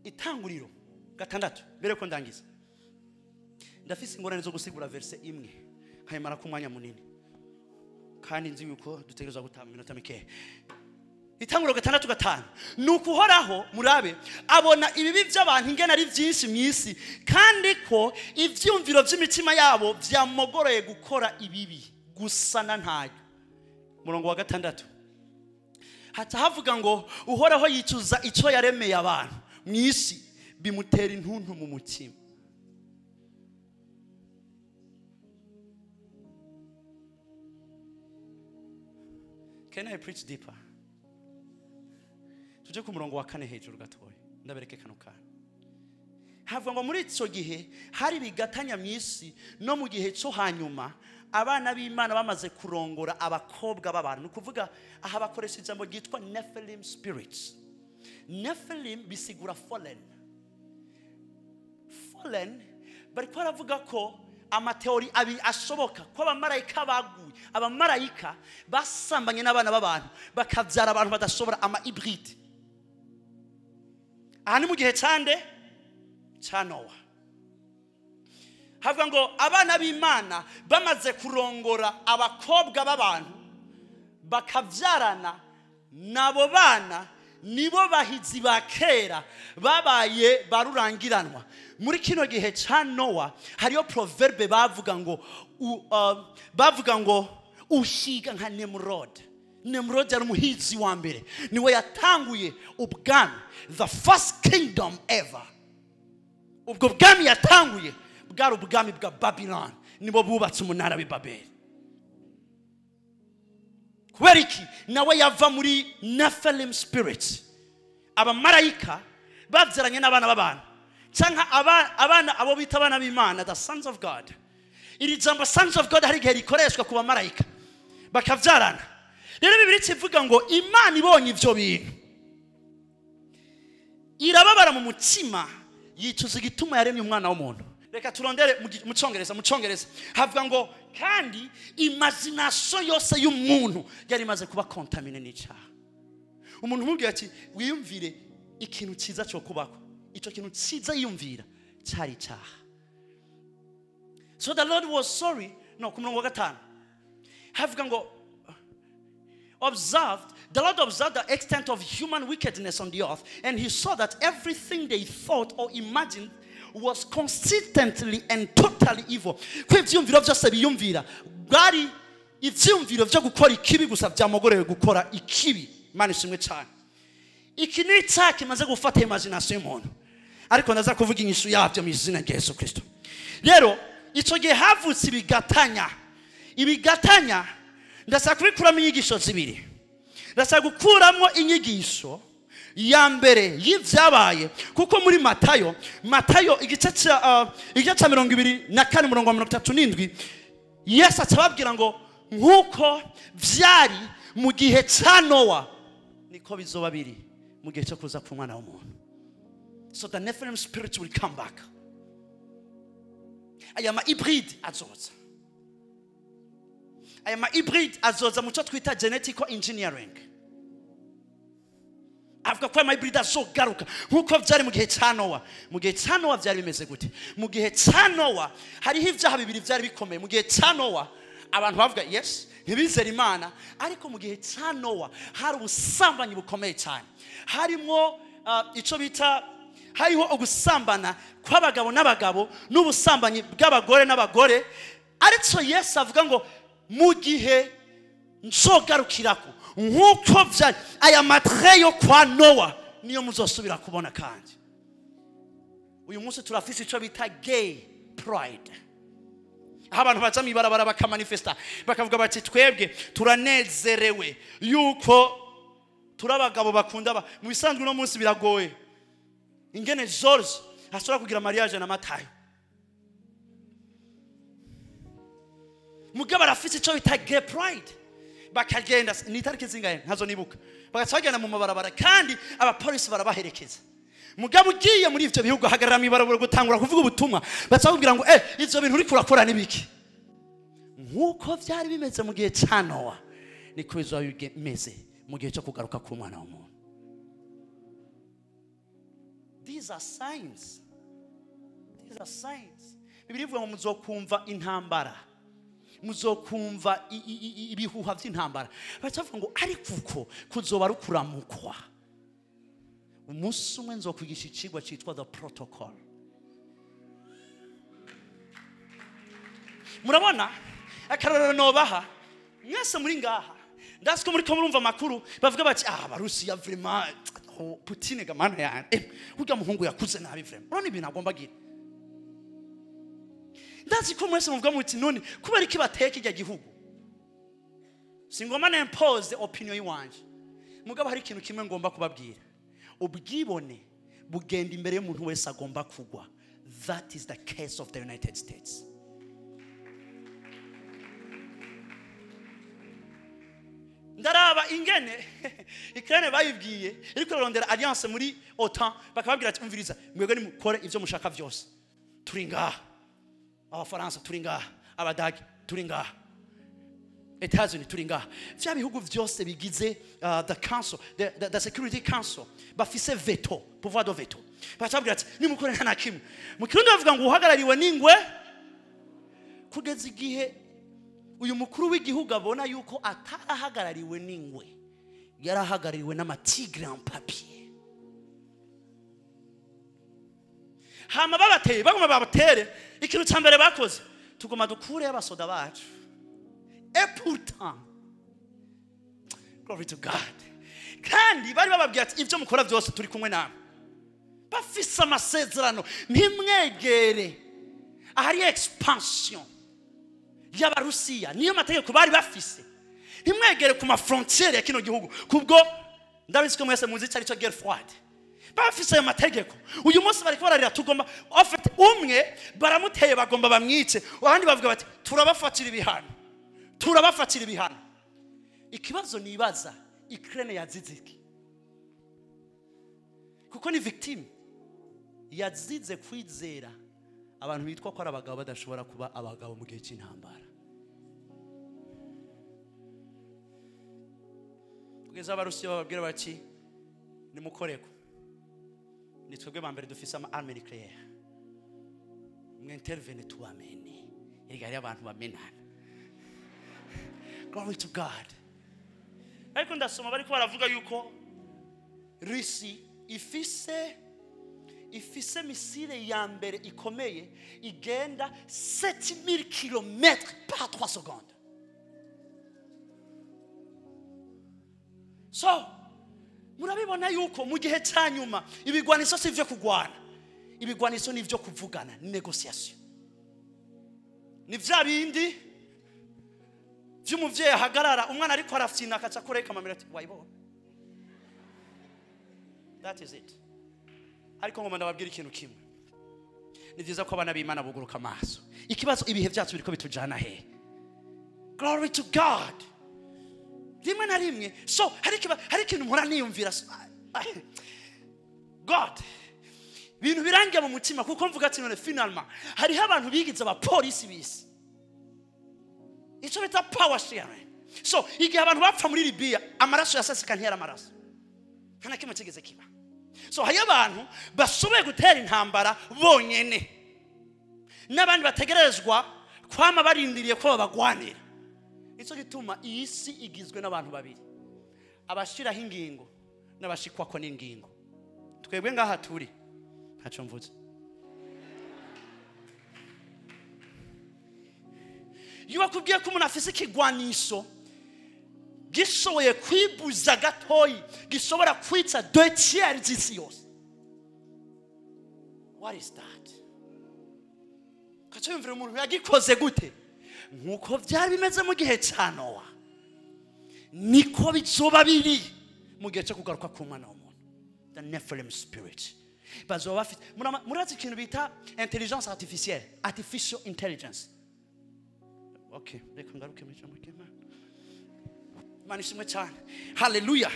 Itanguriro 6, mbere ko ndangiza, ndafise ingorane zo gusigura verse imwe nkayimara ku mwanya munini, kandi nzi yuko dutegerezwa gutanga iminota mikeya. Itanguriro 6:5, nuko Uhoraho murabe abona ibibi by'abantu ingene ari byinshi mu isi, kandi ko ivyumviro by'imitima yabo byamogoreye gukora ibibi gusa na ntayo. Murongo wa 6 hata havuga ngo Uhoraho yicuza icyo yaremeye abantu mu isi, bimutera intuntu mu mutima. Can I preach deeper? Tuje ku murongo wa 4 hejuru gatoya, ndabereke kano kana. Havuga ngo muri ico gihe hari bigatanya mu isi, no mu gihe cyo hanyuma abana b'Imana bamaze kurongora abakobwa b'abantu. Ni kuvuga aha bakoresha ijambo ryitwa Nephilim spirits. Nephilim bisigura fallen. Fallen bariko baravuga ko amateori abiri ashoboka ko abamarayika baguye, abamarayika basambanye n'abana b'abantu bakabyara abantu badashobora, ama hybride. Aha ni mu gihe cyande cya Nowa. Havuga ngo abana b'Imana bamaze kurongora abakobwa b'abantu bakabyarana, nabo bana nibo bahizi ba kera babaye barurangiranwa. Muri kino gihe cya Nowa hariyo proverbe bavuga ngo uhiga nka Nemrod. Nemrod yari umuhizi wa mbere, niwe yatanguye ubwami, the first kingdom ever. Ubwo bwami yatanguye bwari ubwami bwa Babylon, nibo bubatse umunara w'i Babeli. Kubera iki? Nawe yava muri Nephilim spirits, abamarayika babyaranye n'abana b'abantu, cyangwa abana abo bita abana b'Imana, the sons of God. Iri jambo sons of God hari igihe rikoreshwa ku bamarayika bakabyarana. Rero Bibiliya ivuga ngo Imana ibonye ivyo bintu irababara mu mutima, yicuza igituma yaremye umwana w'umuntu. Reka turondere mu Congereza havuga ngo kandi imagination yose y'umuntu yari imaze kuba contamine n'icaha. Umuntu umubwira ati wiyumvire ikintu cyiza cyo kubako, ico kintu cyiza yiyumvira cyari icaha. So the Lord was sorry. No, ku murongo wa 5 havuga ngo observed, the Lord observed the extent of human wickedness on the earth, and he saw that everything they thought or imagined was consistently and totally evil. Ko ivyumviro byose biyumvira bwari ivyumviro byo gukora ikibi gusa, byamogorewe gukora ikibi. Imana ishimwe cyane. Iki ni icyaha kimaze gufata imagination y'umuntu, ariko ndaza kuvuga inyishu yabyo mu izina rya Yesu Kristo. Rero ico gihe havutse ibigatanya. Ibigatanya ndashaka kubikuramo inyigisho zibiri. Ndashaka gukuramo inyigisho ya mbere y'ivyabaye, kuko muri Matayo igice cya 24 umurongo wa 37, Yesu atababwira ngo nkuko vyari mu gihe cya Nowa niko bizoba biri mu gihe cyo kuza k'umwana w'umuntu. So the Nephilim spirit will come back. Aya ma hybride azoza. Aya ma hybride azoza mu cyo twita genetical engineering. Avuga ko ama hybride azogaruka nkuko byari mu gihe cya Nowa. Mu gihe cya Nowa byari bimeze gute? Mu gihe cya Nowa hariho ibyaha bibiri byari bikomeye. Mu gihe cya Nowa Abantu bavuga yes, ntibizera Imana, ariko mu gihe cya Nowa hari ubusambanyi bukomeye cyane. Harimo icyo bita, hariho ugusambana kw'abagabo n'abagabo n'ubusambanyi bw'abagore n'abagore. Ariko Yesu avuga ngo mu gihe nzogarukirako nk'uko byari aya matre yo kwa Nowa niyo muzosubira kubona. Kandi uyu munsi turafise icyo bita gay pride, aho abantu baza mw'ibarabara bakamanifesta bakavuga bati twebwe turanezerewe yuko turi abagabo bakunda. Mu bisanzwe uno munsi biragoye ingene George ashobora kugira mariage na Matayo, mugabo arafise icyo bita gay pride. Bakagenda, ni itariki zingahe ntazo nibuka, bagaca bagenda mu mabarabara kandi abapolisi barabaherekeza. Mugabo ugiye muri ivyo bihugu ahagarara mw'ibarabara gutangura kuvuga ubutumwa, baca bakubwira ngo ivyo bintu uriko urakora ni biki? Nk'uko vyari bimeze mu gihe ca Nowa, niko bizoba bimeze mu gihe cyo kugaruka k'umwana w'umuntu. These are signs. These are signs. Bibiliya ivuga ngo muzokumva intambara, muzokumva ibihuha by'intambara. Baca bavuga ngo ariko uko kuzoba rukuramukwa. Umunsi umwe nzokwigisha icigwa citwa the protocol. Murabona akarorero nobaha mwese muri ngaha, ndazi ko muriko murumva amakuru bavuga bati Abarusiya vraiment, oh, Putin gamana yanjye, urya muhungu yakuze nabi vraiment, urabona ibintu agomba agira. Ndazi ko mwese muvuga muti none kubera iki bateka irya gihugu? Singomba n'impose opinion yiwanje, mugabo hari ikintu kimwe ngomba kubabwira: ubwibone bugenda imbere y'umuntu wese agomba kugwa. That is the case of the United States. Ndaraba ingene Ukraine bayibwiye iriko irarondera alliance muri OTAN, bakababwira ati umviriza mwebwe nimukore ivyo mushaka vyose, turi ngaha, Abafaransa turi ngaha, Abadage turi ngaha, Etats-Unis turi ngaha, vya bihugu vyose bigize the council, the security council, bafise veto, pouvoir de veto. Bakababwira ati nimukore nta na kimwe. Mu Kirundi bavuga ngo uhagarariwe n'ingwe. Kugeza igihe uyu mukuru w'igihugu abona yuko atarahagarariwe n'ingwe, yarahagarariwe n'amatigre en papier. Hama babateye, baguma babatere, ikintu cya mbere bakoze, tuguma dukure abasoda bacu. Et pourtant, glory to God, kandi bari bababwiye ati ibyo mukora byose turi kumwe namwe, bafise amasezerano, ntimwegere ahari expansion y'Abarusiya, niyo mategeko bari bafise, ntimwegere ku mafrontiere ya kino gihugu, kubwo ndabizi ko mwese muzi icyo ari cyo guerre froide. Bafise ayo mategeko. Uyu munsi bariko bararira, tugomba ofite umwe baramuteye bagomba bamwice, abandi bavuga bati turabafatira ibihano, turabafatira ibihano. Ikibazo nibaza, Ukraine yazize iki? Kuko ni victime, yazize kwizera abantu bitwa ko ari abagabo badashobora kuba abagabo mu gihe cy'intambara. Kugeza Abarusiya bababwira bati nimukoreko, ni twebwe ba mbere dufise ama arme nucléaire, mwintervene tubamene. Erega hariyo abantu bamenana. Glory to God. Ariko ndasoma bariko baravuga yuko Russie ifise misile ya mbere ikomeye igenda 7000 km par 3 secondes. So murabibona yuko mu gihe cya nyuma ibigwaniso si ivyo kugwana, ibigwaniso ni ivyo kuvugana, ni negotiation. Ni vya bindi vy'umuvyeyi ahagarara umwana ariko arafyina akaca akoreka amamira ati wayibona. That is it. Ariko ngomba ndababwira ikintu kimwe, ni vyiza ko abana b'Imana buguruka amaso. Ikibazo ibihe vyacu biriko bitujana he? Glory to God. Rimwe na rimwe so hari ikintu mpora niyumvira, God, ibintu birangiye mu mutima, kuko mvuga ati none finalement hariho abantu bigize abapolisi b'isi, icyo bita power sharing. So igihe abantu bapfa muri Libya amaraso yaseseka ntiyari amaraso, nta na kimwe kigeze kiba. So hariyo abantu bashoboye gutera intambara bonyene, n'abandi bategerezwa kwama barindiriye ko babagwanira. Nicyo gituma iyi si igizwe n'abantu babiri, abashiraho ingingo n'abashikwako n'ingingo. Twebwe ngaha turi ntacyo mvuze. Iyo bakubwiye ko umuntu afise ikigwanisho gishoboye kwibuza gatoyi, gishobora kwica 2/3 z'isi yose, what is that? Ukaciyumvira umuntu yagikoze gute? Nk'uko byari bimeze mu gihe cya Nowa, niko bizoba biri mu gihe cyo kugaruka k'umwana w'umuntu. The Nephilim spirit bazoba bafite. Murazi ikintu bita intelligence artificielle, artificial intelligence. Okay, reka ngaruke mu ijambo ry'Imana. Imana ishimwe cyane, haleluya.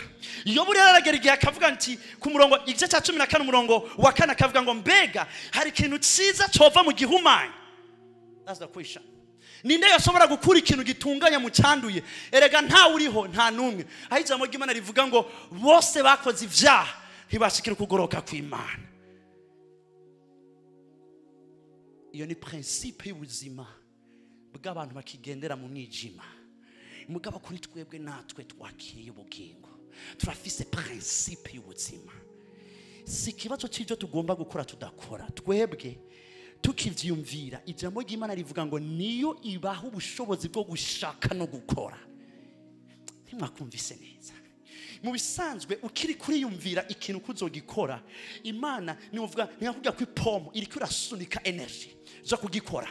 Yobu rero aragera igihe akavuga nti ku murongo igice cya 14 umurongo wa 4 akavuga ngo mbega hari ikintu cyiza cova mu gihumanya. That's the question. Ninde yashobora gukura ikintu gitunganya mu cyanduye? Erega ntawe uriho, nta numwe. Aho ijambo ry'Imana rivuga ngo bose bakoze ibyaha ntibashikira kugoroka kw'Imana. Iyo ni principe y'ubuzima bw'abantu bakigendera mu mwijima. Mugabo kuri twebwe natwe twakiriye ubugingo, turafise principe y'ubuzima. Si ikibazo cy'ibyo tugomba gukora tudakora, twebwe tukivyumvira. Ijambo ry'Imana rivuga ngo niyo ibaha ubushobozi bwo gushaka no gukora. Ntimwakumvise neza. Mu bisanzwe ukiri kuriyumvira ikintu kuzogikora, Imana nivuga ntiyakubwira ko ipomo iriko irasunika energy zo kugikora.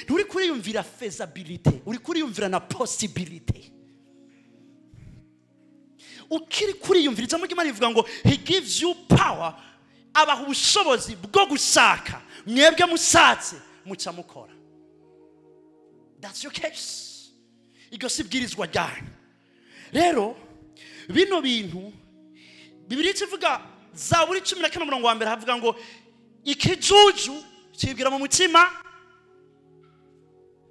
Nturi kuriyumvira feasibility, uri kuriyumvira na possibility. Ukiri kuriyumvira, ijambo ry'Imana rivuga ngo he gives you power, abaha ubushobozi bwo gushaka, mwebwe musatse muca mukora. That's your case. Iryo si ibwirizwa ryanyu. Rero bino bintu Bibiliya ivuga Zaburi 14 umurongo wa 1 havuga ngo ikijuju cibwira mu mutima.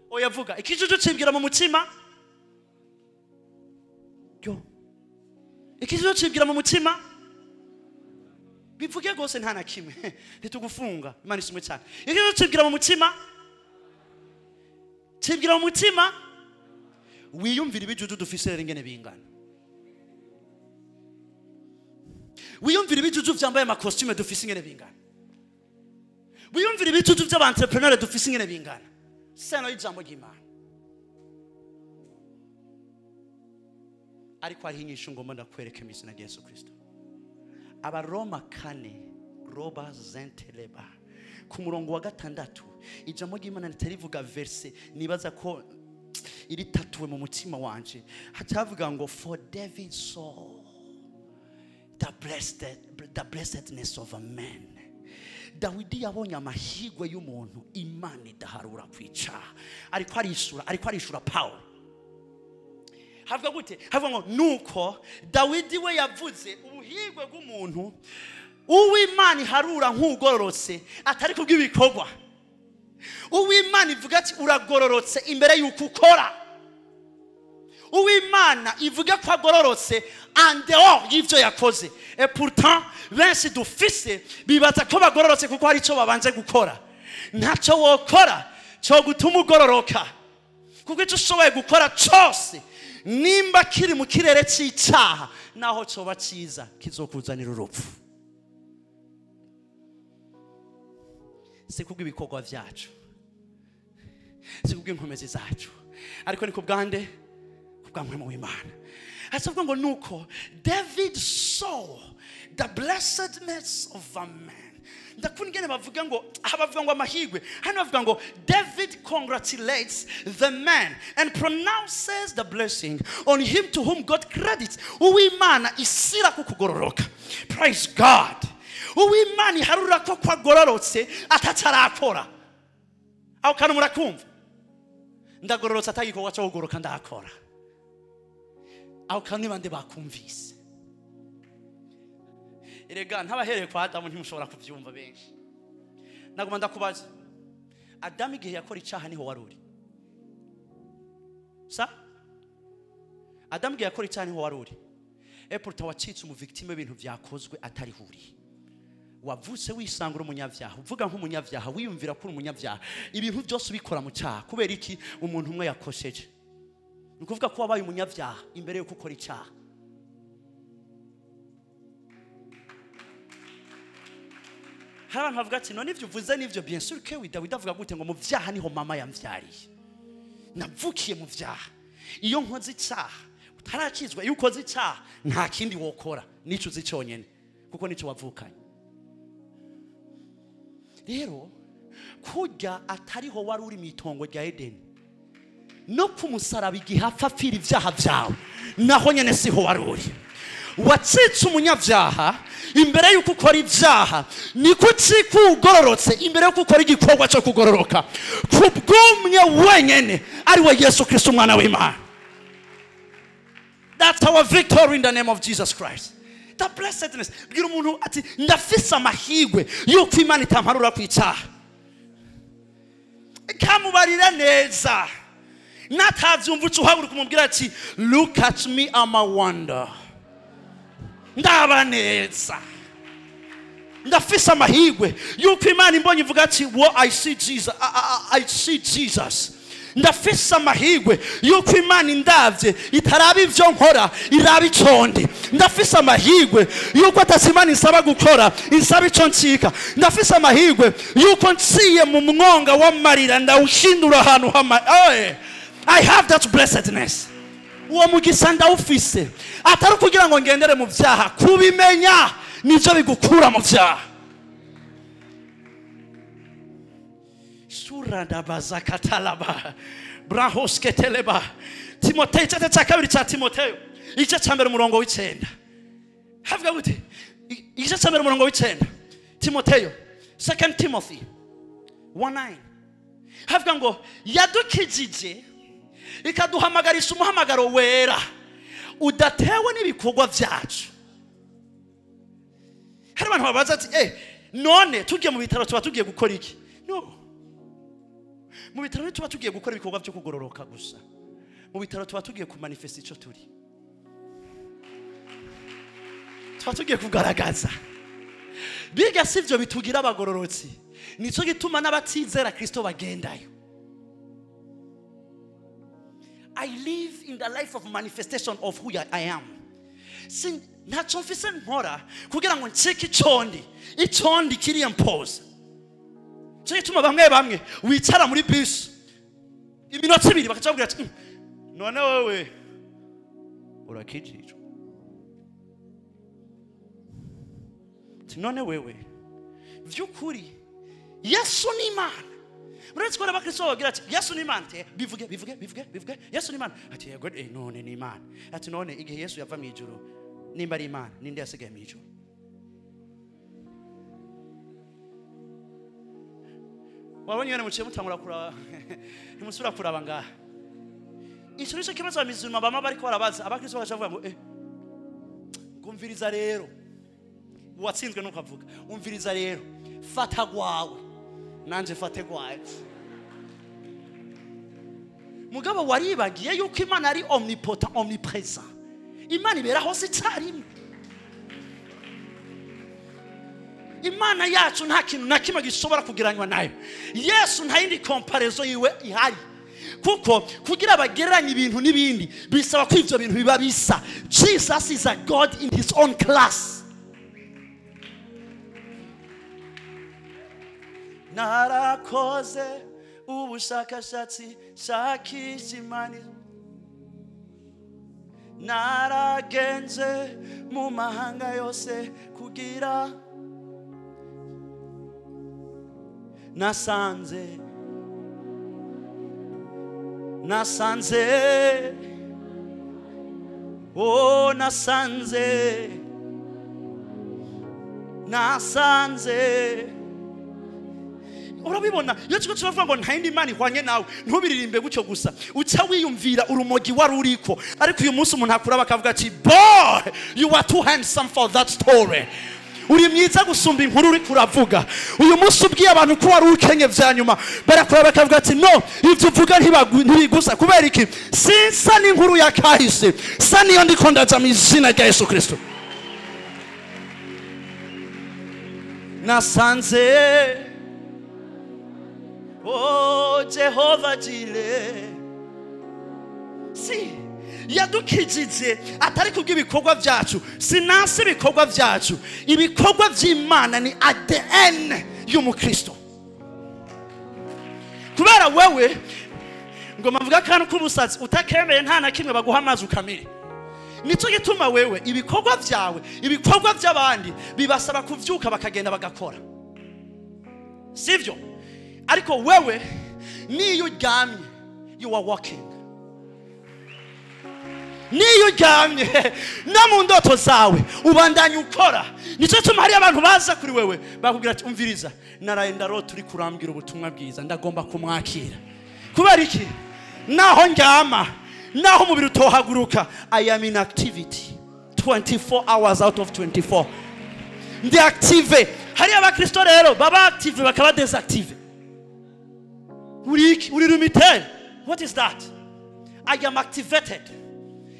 Oya vuga ikijuju cibwira mu mutima. Yo, ikijuju cibwira mu mutima. Bivuge gose nta na kimwe ntitugufunga. Imana ishimwe cyane. Ikijuju cibwira mu mutima, cibwira mu mutima. Wiyumvira ibijuju dufise rero ingene bingana. Wiyumvira ibijuju vyambaye amakostume dufise ingene bingana. Wiyumvira ibijuju vy'aba-entrepreneur dufise ingene bingana. Seno y'ijambo ry'Imana. Ariko hariho inyishu ngomba ndakwereka mu izina rya Yesu Kristo. Abaroma 4 roba zenteleba ku murongo wa 6, ijambo ry'Imana ritarivuga verse nibaza ko iri tatuwe mu mutima wanje. Hatavuga ngo for David saw the blessedness of a man. Dawidi yabonye amahirwe y'umuntu Imana idaharura kwica. Ariko arishura Paul. Havuga gute? Havuga ngo nuko Dawidi we yavuze ubuhirwe bw'umuntu uw'Imana iharura nk'ugororotse atari kubw'ibikorwa. Uw'Imana ivuga ati uragororotse imbere y'uko ukora. Uw'Imana ivuga ko agororotse en dehors y'ivyo yakoze. Et pourtant benshi dufise bibaza ko bagororotse kuko hari ico babanje gukora. Ntacyo wokora cyo gutuma ugororoka, kuko ico ushoboye gukora cyose nimba kiri mu kirere cy'icaha, naho coba ciza kizokuzanira urupfu. Si kubw'ibikorwa vyacu, si kubw'inkomezi zacu, ariko ni kubwande, kubwa mpwemu w'Imana. Hasavuga ngo nuko David saw the blessedness of a man. Ndakunda ingene bavuga ngo aha bavuga ngo amahirwe, hano bavuga ngo David congratulates the man and pronounces the blessing on him to whom God credits. Uwimana isira kukugororoka. Praise God. Uwimana iharura ko kwagororotse atatarakora. Aho kantu murakumva? Ndagororotse atagikorwa cyo kugoroka ndakora. Aho kantu ni bande bakumvise? Erega ntabahereye kwa Adamu ntimushobora kuvyumva benshi. Naguma ndakubaza, Adamu igihe yakora icaha niho waruri? Sa? Adamu igihe yakora icaha niho waruri? Et pourtant wacitse umu victime w'ibintu vyakozwe atari huri. Wavutse wisanga uri umunyavyaha, uvuga nk'umunyavyaha, wiyumvira ko uri umunyavyaha, ibintu byose ubikora mu cyaha. Kubera iki? Umuntu umwe yakosheje. Ni ukuvuga ko wabaye umunyabyaha imbere y'uko ukora icyaha. Hari abantu bavuga ati none ivyo uvuze nivyo, bien sûr que oui. Dawidi avuga gute ngo mu vyaha niho mama yamvyariye, navukiye mu vyaha. Iyo nkoze icyaha utarakizwa, iyo ukoze icyaha nta kindi wokora, nico uzi cyonyene kuko nico wavukanye. Rero kurya atariho wari uri mu itongo rya Edeni, no ku musaraba igihe apfa apfira ibyaha byawe, naho nyene siho wari uri. Wacitse umunyabyaha imbere y'uko ukora ibyaha, niko ucika ugororotse imbere y'uko ukora igikorwa cyo kugororoka ku bw'umwe wenyene ari we Yesu Kristo umwana w'Imana. That's our victory in the name of Jesus Christ. The blessedness. Bwira umuntu ati ndafise amahirwe y'uko Imana itamparura ku icyaha. Kamubarira neza, natavyumva uca uhaguruka umubwira ati look at me, I'm a wonder. Ndaba neza, ndafise amahirwe yuko Imana imbonye ivuga ati wo I see Jesus, I see Jesus. Ndafise amahirwe yuko Imana indavye itaraba ivyo nkora, iraba ico ndi. Ndafise amahirwe yuko atasi Imana insaba gukora, insaba ico ncika. Ndafise amahirwe yuko nciye mu mwonga w'amarira ndawushindura ahantu hama. I have that blessedness. Uwo mugisha ndawufise, atari kugira ngo ngendere mu vyaha. Kubimenya nivyo bigukura mu vyaha. Surandabazakatalaba brahosketeleba. Timoteyo igice cya kabiri cya Timoteyo igice cya mbere umurongo w'icenda havuga gute? Igice cya mbere umurongo w'icenda, Timoteyo, 2 Timothy 1:9 havuga ngo yadukijije ikaduhamagarisha umuhamagaro wera udatewe n'ibikorwa byacu. Hari abantu babaza ati none tugiye mu bitaro tuba tugiye gukora iki? No, mu bitaro tuba tugiye gukora ibikorwa byo kugororoka gusa. Mu bitaro tuba tugiye kumanifesta ico turi, tuba tugiye kugaragaza. Biga sivyo bitugira abagororotsi. Nico gituma n'abatizera Kristo bagendayo. I live in the life of manifestation of who I am. Ntacyo mfise nkora kugira ngo ncike icondi, icondi kiri impose. Cyo gituma bamwe bamwe wicara muri bus iminota ibiri bakaca babwira ati none wewe urakijijwe, ati none wewe vy'ukuri Yesu ni Imana. Uretse ko abakristo bababwira ati Yesu ni Imana, bivuge bivuge bivuge bivuge Yesu ni Imana, ati yego none ni Imana, ati none igihe Yesu yava mu ijuru nimba ari Imana ninde yasigaye mu ijuru? Wabonye yone muciye mutangura kuraba, ntimusubira kuraba ngaha. Ico nico kibazo abamizirima bama bariko barabaza abakristo bakaca bavuga ngo ngumviriza rero, uwatsinzwe nuko avuga umviriza rero, fata gwawe nanje fate gwawe. Mugabo waribagiye yuko Imana ari omnipotent, omnipresent. Imana ibera hose icyarimwe. Imana yacu nta kintu na kimwe gishobora kugereranywa nayo. Yesu nta yindi comparaison yiwe ihari, kuko kugira bagereranye ibintu n'ibindi bisaba ko ivyo bintu biba bisa. Jesus is a God in his own class. Narakoze ubushakashatsi shakisha Imana, naragenze mu mahanga yose kugira nasanze, nasanze, oh nasanze, nasanze. Urabibona iyo tuko turavuga ngo nta yindi Imana ihwanye nawe, ntubiririmbe gutyo gusa, uca wiyumvira urumogi wari uriko. Ariko uyu munsi umuntu akura bakavuga ati boy you are too handsome for that story, uri mwiza gusumba inkuru uri kuravuga. Uyu munsi ubwiye abantu ko wari ukenye vya nyuma, barakora bakavuga ati no, ivyo uvuga ntibigusa. Kubera iki? Sinsa n'inkuru ya kahise, sa niyo ndiko ndaza mu izina rya Yesu Kristo. Nasanze oh Jehova Jire, Si yadukijije atari kubw'ibikorwa byacu, sinansi ibikorwa byacu. Ibikorwa by'Imana ni ADN y'umukristo. Kubera wewe ngo mavuga kantu k'ubusazi utakemeye nta na kimwe baguha amazi ukamire. Nico gituma wewe ibikorwa byawe, ibikorwa by'abandi bibasaba kuvyuka bakagenda bagakora, sivyo? Ariko wewe niyo uryamye you are walking. Niyo uryamye no mu ndoto zawe ubandanya ukora. Nico gituma hari abantu baza kuri wewe bakubwira ati umviriza, naraye ndarota uri kurambwira ubutumwa bwiza, ndagomba kumwakira. Kubera iki? Naho ndyama, naho umubiri utohaguruka, I am in activity 24 hours out of 24. Ndi active. Hari abakristo rero baba active bakaba desactive. Uri iki? Uri limited. What is that? I am activated.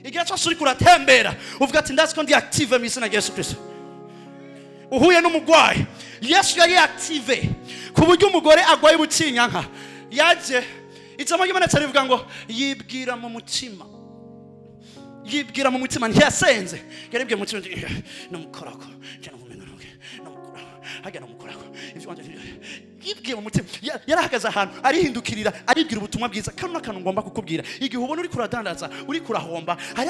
Igihe cyose uriko uratembera uvuga ati ndazi ko ndi active mu izina rya Yesu Kristo. Uhuye n'umugwayi, Yesu yari active ku buryo umugore agwaye ubutinyanka yaje ijambo ry'Imana rivuga ngo yibwira mu mutima, yibwira mu mutima, ntiyasenze, yaribwiye mu mutima namukorako, namukorako, yibwiye mu mutima. Yarahagaze ahantu arihindukirira aribwira ubutumwa bwiza. Kano n'akantu ngomba kukubwira, igihe ubona uri kuradandaza uri kurahomba, hari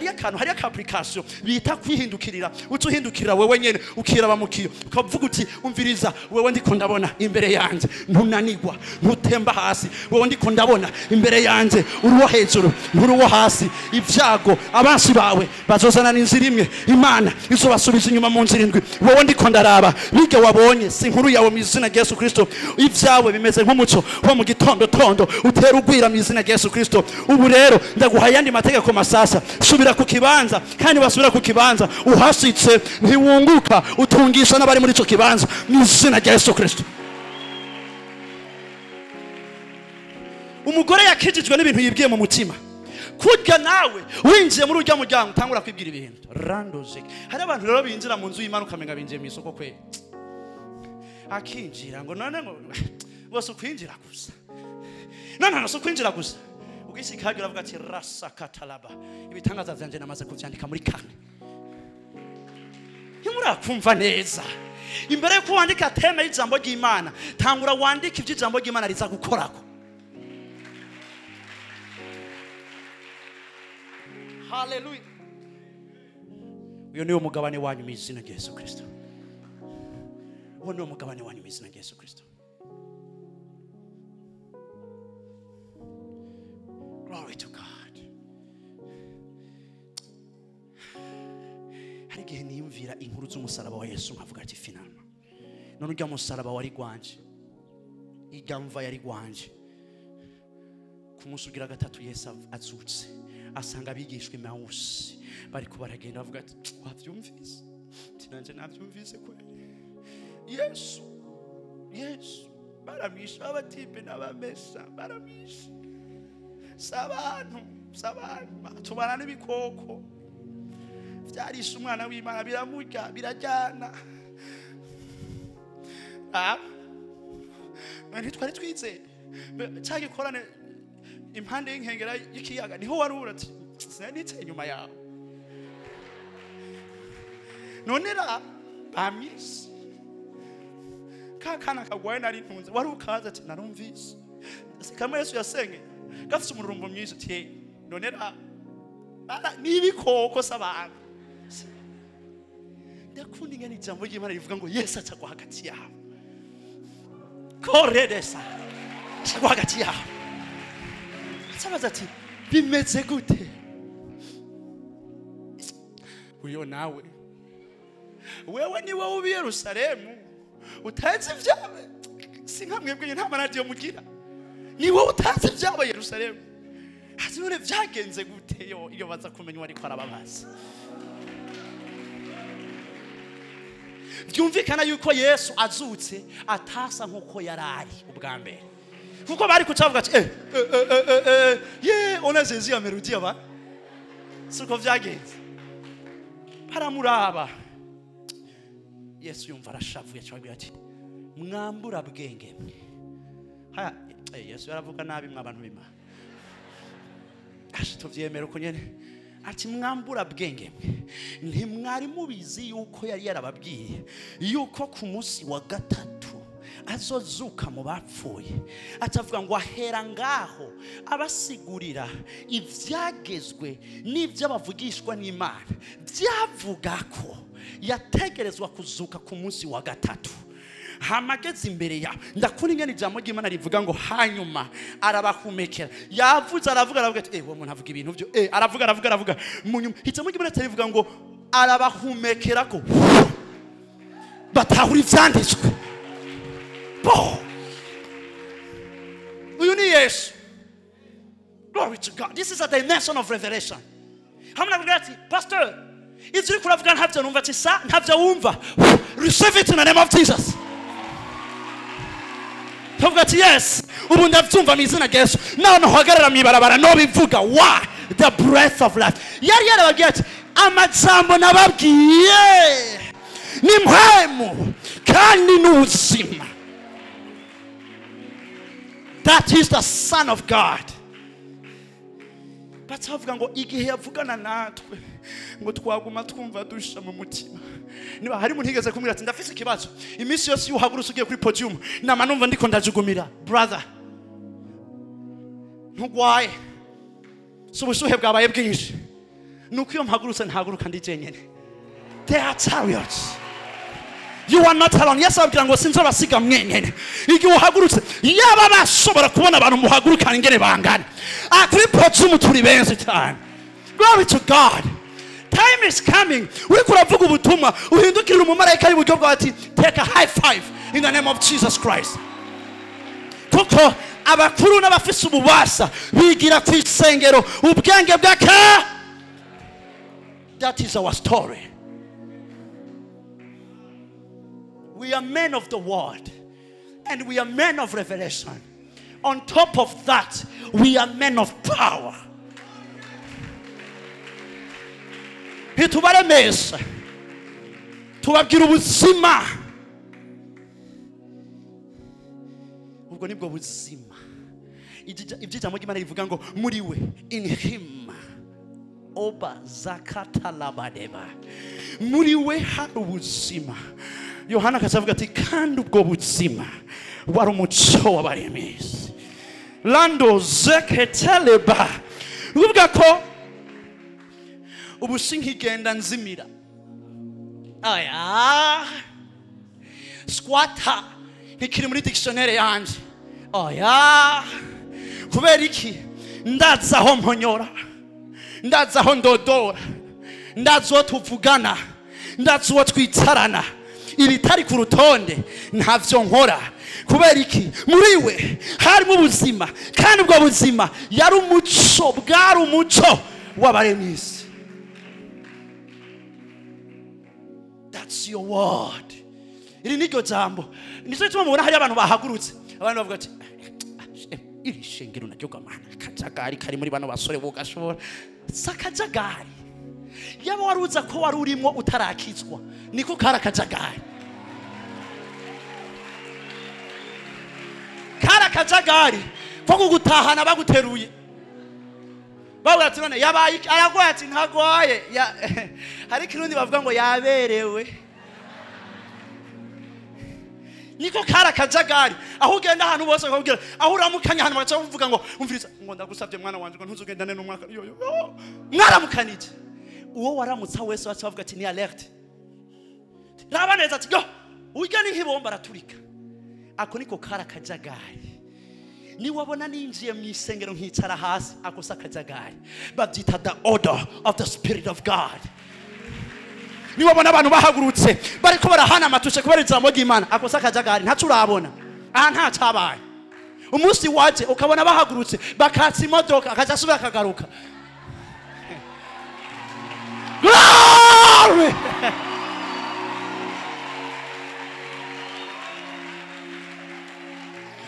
akantu, hari aka application bita kwihindukirira. Uca uhindukirira wewe nyene ukiraba mu kiyo ukavuga uti umviriza, wewe ndiko ndabona imbere yanjye ntunanigwa, ntutemba hasi, wewe ndiko ndabona imbere yanjye uri uwo hejuru nturi uwo hasi. Ibyago abansi bawe bazozana n'inzira imwe, Imana izobasubiza inyuma mu nzira indwi. Wewe ndiko ndaraba bijya wabonye si inkuru yawe mu izina rya Yesu Kristo. Ibyawe bimeze nk'umuco wo mu gitondo tondo utera ugwira mu izina rya Yesu Kristo. Ubu rero ndaguha ayandi mategeko masasa, subira ku kibanza, kandi wasubira ku kibanza uhasitse ntiwunguka, utungisha n'abari muri ico kibanza mu izina rya Yesu Kristo. Umugore yakijijwe n'ibintu yibwiye mu mutima. Kurya nawe winjiye muri urya muryango utangura kwibwira ibintu randoze. Hari abantu rero binjira mu nzu y'Imana ukamenga binjiye mu isoko kwe, akinjira ngo none ngo bose ukwinjira gusa, none no ukwinjira gusa. Ugisikagira uravuga ati rasakatalaba, ibitangaza vyanje namaze kuvyandika muri kane. Ntimurakumva neza. Imbere yuko wandika teme y'ijambo ry'Imana, tangura wandike ivyo ijambo ry'Imana riza gukorako. Hallelujah. Uyo niwo mugabane wanyu mu izina rya Yesu Kristo. Uwo niwo mugabane wanyu mu izina rya Yesu Kristo. Glory to God. Hari igihe niyumvira inkuru z'umusaraba wa Yesu nkavuga ati finalma none urya musaraba wari gwanje, irya mva yari gwanje. Ku munsi ugira gatatu Yesu azutse asanga abigishwa Emawusi bariko baragenda bavuga ati wavyumvise? Ati nanje navyumvise kweli. Yesu Yesu baramwishe, abatipe n'abamesa baramwishe, sabantu sabantu tubana n'ibikoko vyarishe umwana w'Imana biramurya birajyana. Ntitwari twizeye cya gikorane impande y'inkengera y'ikiyaga niho wari uri, ati sinanicaye inyuma yawe. None ra bamwise ka kana kagwaye nari ntunze wari ukaza ati narumvise kamwe Yesu yasenge gafite umururumbo mwinshi ati none ra n'ibikoko s'abantu. Ndakunda ingene ijambo ry'Imana rivuga ngo Yesu acagwa hagati yabo, koredesa acagwa hagati yabo. Acabaza ati bimeze gute? Uyo nawe wewe ni wowe ubi Yerusalemu utazi ibyawe, si nka mwebwe nta maradiyo mugira, ni wowe utazi ibyawe Yerusalemu. Hasi none vyagenze gute? Yo iyo baza kumenya ariko arababaza. Byumvikana yuko Yesu azutse atasa nkuko yarari ubwa mbere, kuko bari kucavuga ati ye on a Jésus amerudia ba suko vyagenze. Baramuraba Yesu yumva arashavuye acababwira ati mwambura bwenge mwe. Haya Yesu yaravuga nabi mwa bantu b'Imana. Tuvyemera uko nyene. Ati mwambura bwenge mwe, ntimwari mubizi yuko yari yarababwiye yuko ku munsi wa gatatu azozuka mu bapfuye. Atavuga ngo ahera ngaho abasigurira ivyagezwe n'ibyo bavugishwa n'Imana byavuga ko yategerezwa kuzuka ku munsi wa gatatu. Hamageze imbere ya ndakuri ngene ijambo ry'Imana rivuga ngo hanyuma arabahumekera. Yavuze aravuga ati uwo muntu avuga ibintu byo, aravuga munyuma ijambo ry'Imana rivuga ngo arabahumekera ko batahura ivyanditswe. Bo uyu ni Yesu. Glory to God. This is a dimension of revelation. Hamwe navuga ati pastor, ivyo uriko uravuga ntavyo numva, ati sa ntavyo wumva. Receive it in the name of Jesus. Tuvuga ati yes, ubu ndavyumva mu izina rya Yesu. None uhagarara mw'ibarabara no bivuga. Why? The breath of life. Yari yarababwiye ati amajambo nababwiye ni mpwemu kandi ni ubuzima. That is the Son of God. Batavuga ngo igihe yavugana natwe ngo twaguma twumva dusha mu mutima. Niba hari umuntu higeze kumbwira ati ndafise ikibazo, iminsi yose iyo uhagurutse ugiye kuri podium nama numva ndiko ndajugumira. Brother, ntugwaye, si ubushuhe bwabaye bwinshi, nuko iyo mpagurutse ntahaguruka ndi jenyine. There are chariots. You are not alone. Yesu ababwira ngo sinzobasiga mwenyene. Igihe uhagurutse, yaba bashobora kubona abantu muhagurukana ingene bangana. Kuri podium turi benshi cyane. Glory to God. Time is coming. Uriko uravuga ubutumwa, uhindukirira umumarayika w'iburyo bwawe ati take a high five in the name of Jesus Christ. Kuko abakuru n'abafise ububasha bigira ku isengero ubwenge bw'aka. That is our story. We are men of the word and we are men of revelation. On top of that, we are men of power. Ntitubaremesha, tubabwira ubuzima. Ubwo nibwo buzima. Iby'ijambo ry'Imana rivuga ngo muri we, in him, oba zakatalabadeba, muri we hari ubuzima. Yohana akavuga ati kandi ubwo buzima wari umuco w'abaremesi. Lando zeketeleba. Uvuga ko ubu sinkigenda nzimira. Aya squatter ntikiri muri dictionnaire yanje. Oya, kubera iki? Ndazi aho mponyora, ndazi aho ndodora, ndazi uwo tuvugana, ndazi uwo twicarana. Ibitari ku rutonde ntavyo nkora. Kubera iki? Muri we harimo ubuzima, kandi ubwo buzima yari umuco, bwari umuco w'abaremisi. That's your word. Iri niryo jambo. Nico gituma mubona hari abantu bahagurutse, abantu bavuga ati iri shengero naryo gamana akajagari kari muri bano basore bogashobora. Si akajagari. Yaba waruza ko wari urimo utarakizwa, niko kari akajagari. Kari akajagari ko kugutahana baguteruye. Bavuga ati none yabaye aragwaye, ati ntagwaye. Hari kirundi bavuga ngo yaberewe. Niko kari akajagari. Aho ugenda ahantu bose bakubwira, aho uramukanya ahantu bagaca bavuga ngo umviriza ngo ndagusabye mwana wanje ngo ntuzugendane n'umwaka. Yo yo. Mwaramukanije. Uwo waramutsa wese baca bavuga ati ni alerte. Raba neza ati yo urya ni nk'ibomba araturika. Ako niko kari akajagari. Niwabona ninjiye mu isengero nkicara hasi, ako si akajagari. Babyita the order of the Spirit of God. Niwabona abantu bahagurutse bariko barahana amatushe kubera ijambo ry'Imana, ako si akajagari, ntaco urabona. Aha ntacabaye. Umunsi waje ukabona bahagurutse bakatsa imodoka akaja asubira akagaruka. Glory!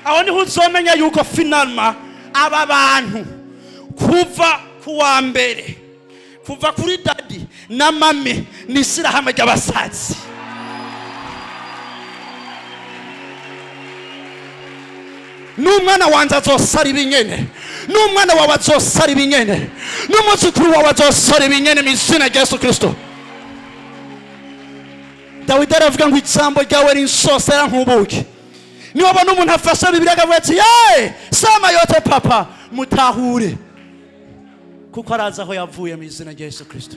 Aho niho uzomenya yuko finalement aba bantu kuva kuwa mbere, kuva kuri dadi na mame ni ishyirahamwe ry'abasazi. N'umwana wanje azosara ibinyene, n'umwana wawe azosara ibinyene, n'umuzukuru wawe azosara ibinyene mu izina rya Yesu Kristo. Dawidi aravuga ngo ijambo ryawe rinsosera nk'ubuki. Niwabona umuntu afashe Bibiliya akavuga ati ye sama yote papa, mutahure, kuko arazi aho yavuye mu izina rya Yesu Kristo.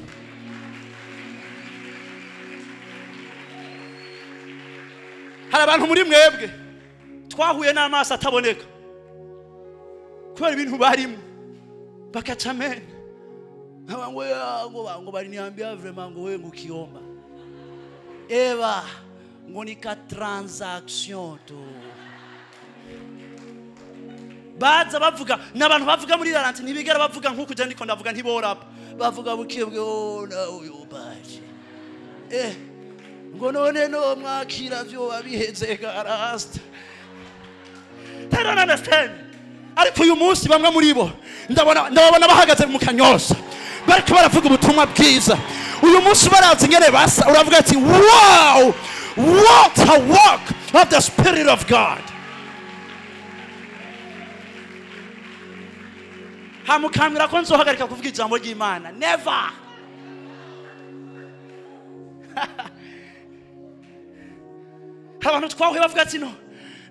Hari abantu muri mwebwe twahuye n'amaso ataboneka kubera ibintu barimo, bakaca amen ngo baliniambia vraiment ngo wewe ukiomba eva ngo ni ka transaction tu. Baza bavuga n'abantu bavuga muri ralenti ntibigera bavuga nkuko je ndiko ndavuga, ntiborapa bavuga bukebwe uyu baje ngo none no mwakira vyo babiheze garasta. They don't understand. Ariko uyu munsi bamwe muri bo ndabona bahagaze mu Kanyosha bariko baravuga ubutumwa bwiza. Uyu munsi barazi ingene basa, uravuga ati wow, what a work of the Spirit of God. Hamukambira ko nzohagarika kuvuga ijambo ry'Imana. Never. Abantu twahuye bavuga ati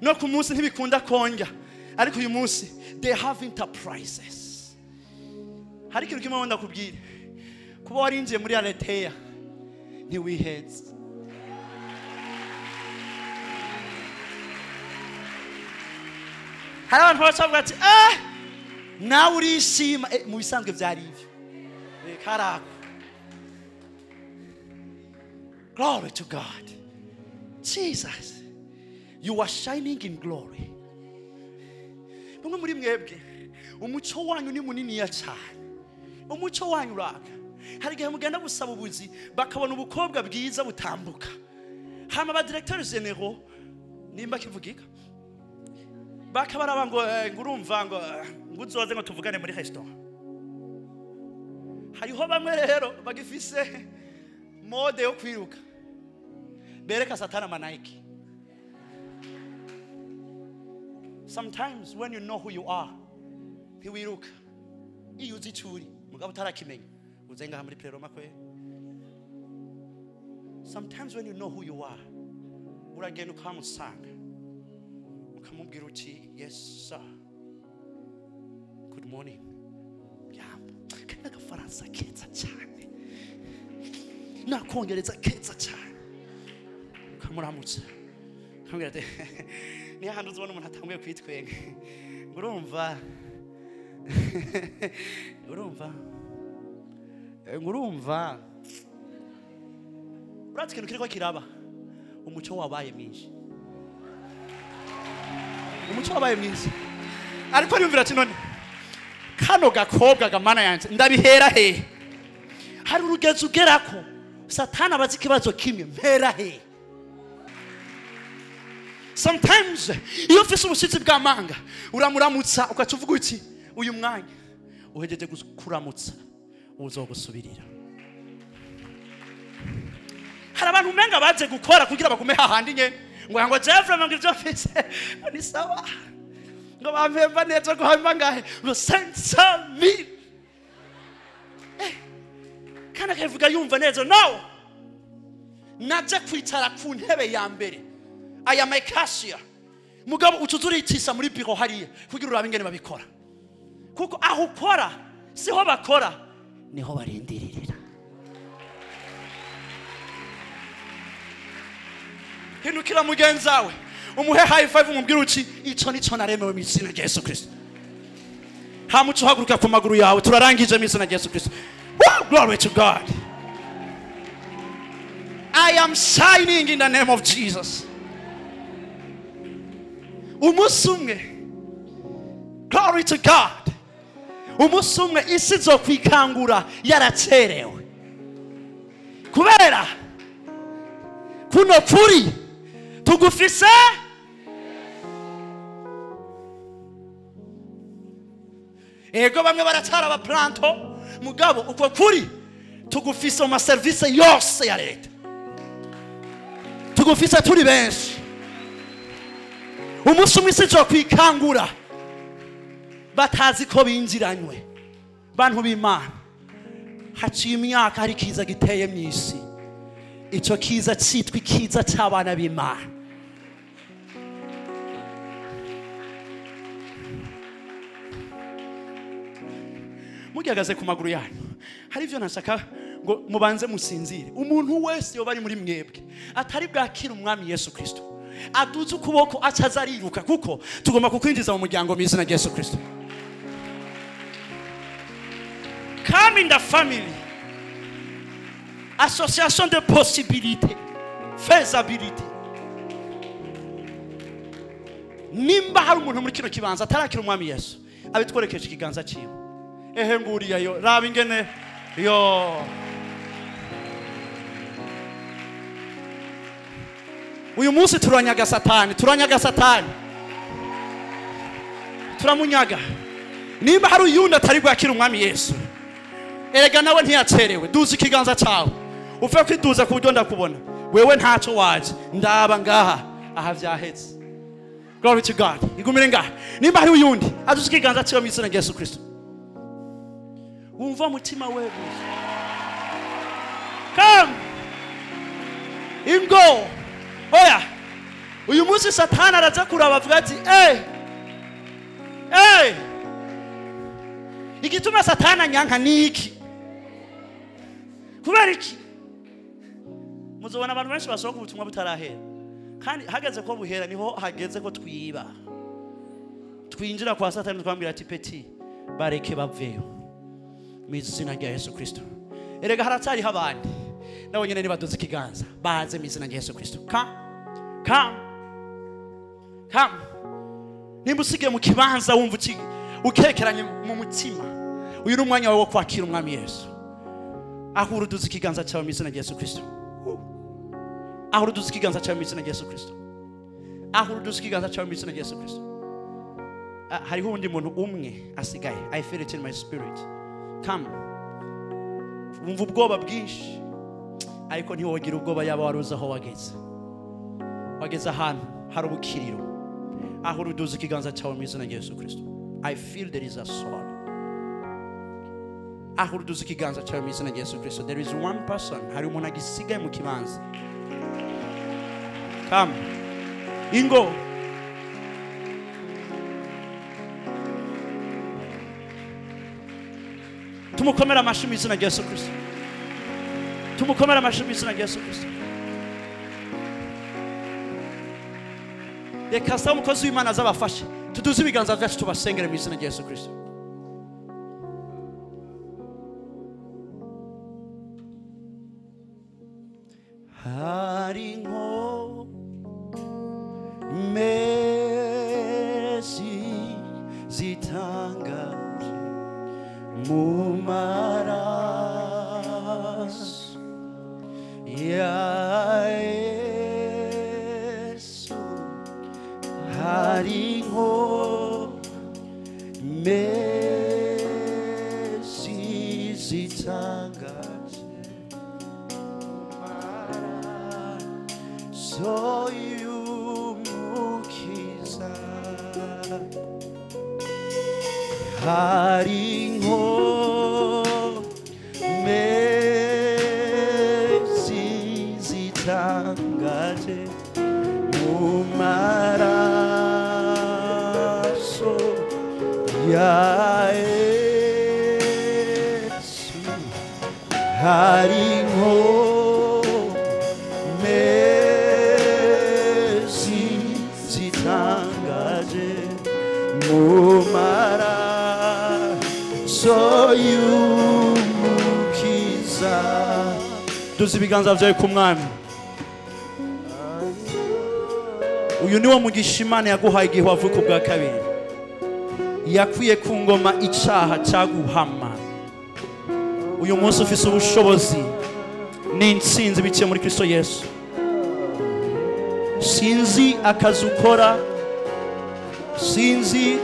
no ku munsi ntibikunda konja, ariko uyu munsi they have enterprises. Hari ikintu kimwe ndakubwira, kuba warinjiye muri Aletheia ntiwiheze. Hari abantu bavuga ati nawe urishima. Mu bisanzwe byari ivyo karako. Glory to God. Jesus, you are shining in glory. Bamwe muri mwebwe umuco wanyu ni munini cyane, umuco wanyu uraka. Hari igihe mugenda gusaba ubuzi bakabona ubukobwa bwiza butambuka, hama ba directeur généraux nimba kivugika bakabaraba ngo ngurumva ngo nguzoze ngo tuvugane muri restaurant. Hariho bamwe rero bagifise mode yo kwiruka bereka satana manaiki. Sometimes when you know who you are, ntiwiruka. Iyo uzi icyo uri mugabo utarakimenya uze ngaha muri Pleroma kwe. Sometimes when you know who you are, uragenda ukamusanga ukamubwira uti yes sir, good morning. Yambo kandi n'agafaransa keza cyane, nakongereza keza cyane, ukamuramutsa ukamubwira ati niyo hantu uzibona umuntu atanguye kwitwenga urumva urumva urumva uratse ikintu kiriko kiraba, umuco wabaye mwinshi, umuco wabaye mwinshi. Ariko ariyumvira ati none kano gakobwa gamana yanje ndabihera he? Hari urugezo ugerako Satani abaza ikibazo kimwe, mpera he? Sometimes iyo ufise ubushitsi bw'amanga uramuramutsa ukaca uvuga uti uyu mwanya uhejeje kuramutsa uzogusubirira. Hari abantu umenga baje gukora kugira bagume hahandi nyene ngo Jeffrey ngo ivyo mfise ni sawa, ngo bampemba neza ngo hamba ngahe ngo 500,000 kana kavuga yumva neza. No, naje kwicara ku ntebe ya mbere, I am a cashier. Mugabo ucuzuritisha muri biro hariya kugira urabe ingene babikora, kuko aho ukora siho bakora, niho barindiririra. Hinukira mugenzi wawe umuhe high five, umubwire uti ico nico naremewe mu izina rya Yesu Kristo. Hamuco uhaguruka ku maguru yawe, turarangije mu izina rya Yesu Kristo. Glory to God. I am shining in the name of Jesus. Umunsi umwe, glory to God, umunsi umwe isi izokwikangura yaracerewe, kubera kuno kuri tugufise. Ego bamwe baracara abaplanto, mugabo uko kuri tugufise mu maserivisi yose ya leta, tugufise turi benshi. Umunsi umwe isi kwikangura batazi ko binjiranywe. Bantu b'Imana, haciye imyaka hari kiza giteye mu isi. Icyo kiza cyitwa ikiza cy'abana b'Imana. Mugihagaze ku maguru yanyu, hari ibyo nashaka ngo mubanze musinzire. Umuntu wese yoba ari muri mwebwe atari bwakira umwami Yesu Kristo, aduze ukuboko acaza ariruka, kuko tugomba kukwinjiza mu muryango mu izina rya Yesu Kristo. Come in the family. Association de possibilités, faisabilité. Nimba hari umuntu muri kino kibanza atarakira umwami Yesu, abitworekeje ikiganza cyiwe. Ehe nguriya yo, raba ingene yo. Uyu munsi turanyaga Satani, turanyaga Satani, turamunyaga. Nimba hari uyundi atari bwakira umwami Yesu, erega nawe ntiyacerewe. Duza ikiganza cyawe, uve kwiduza ku buryo ndakubona. Wewe ntacyo waje, ndaba ngaha aha vyahetse. Glory to God. Igumire ngaha. Nimba hari uyundi aduza ikiganza cyawe mu izina rya Yesu Kristo, wumva umutima wewe. Come ingo. Oya, uyu munsi Satani araza kuraba avuga ati igituma Satani anyanka ni iki? Kubera iki? Muzobona abantu benshi basohoka ubutumwa butarahera, kandi hageze ko buhera niho hageze ko twiba, twinjira kwa Satani twambwira ati peti bareke baveyo mu izina rya Yesu Kristo. Erega haracyariho abandi nabo nyene nibaduze ikiganza baze mu izina rya Yesu Kristo. Come, come, come. Nimba usigaye mu kibanza wumva ukekeranye mu mutima, uyu ni umwanya wawe wo kwakira umwami Yesu. Aho uruduze ikiganza cyawe mu izina rya Yesu Kristo. Aho uruduze ikiganza cyawe mu izina rya Yesu Kristo. Aho uruduze ikiganza cyawe mu izina rya Yesu Kristo. Hariho undi muntu umwe asigaye. I feel it in my spirit. Come. Wumva ubwoba bwinshi, ariko ntiwogira ubwoba yaba waruzi aho wageze. Wageze ahantu hari ubukiriro. Aho uruduze ikiganza cyawe mu izina rya Yesu Kristo. I feel there is a soul. Aho uruduze ikiganza cyawe mu izina rya Yesu Kristo. There is one person. Hari umuntu agisigaye mu kibanza. Come. Ingo. Tumukomera amashyi mu izina rya Yesu Kristo. Tumukomera amashyi mu izina rya Yesu Kristo. Reka saba umukozi w'Imana azabafashe. Tuduze ibiganza byacu tubasengere mu izina rya Yesu Kristo. Hari inkomezi zitangaje mu maraso ya Yesu. Hari inkomezi zitangaje mu maraso y'Umukiza. Hari inkomezi zitangaje mu maraso ya Yesu. Hari inkomezi zitangaje mu maraso y'Umukiza. Duze ibiganza byawe ku mwami. Uyu niwo mugisha Imana yaguhaye igihe wavuka ubwa kabiri. Yakwiye ku ngoma icaha cyaguhama. Uyu munsi ufise ubushobozi n'intsinzi biciye muri Kristo Yesu. Sinzi akazi ukora, sinzi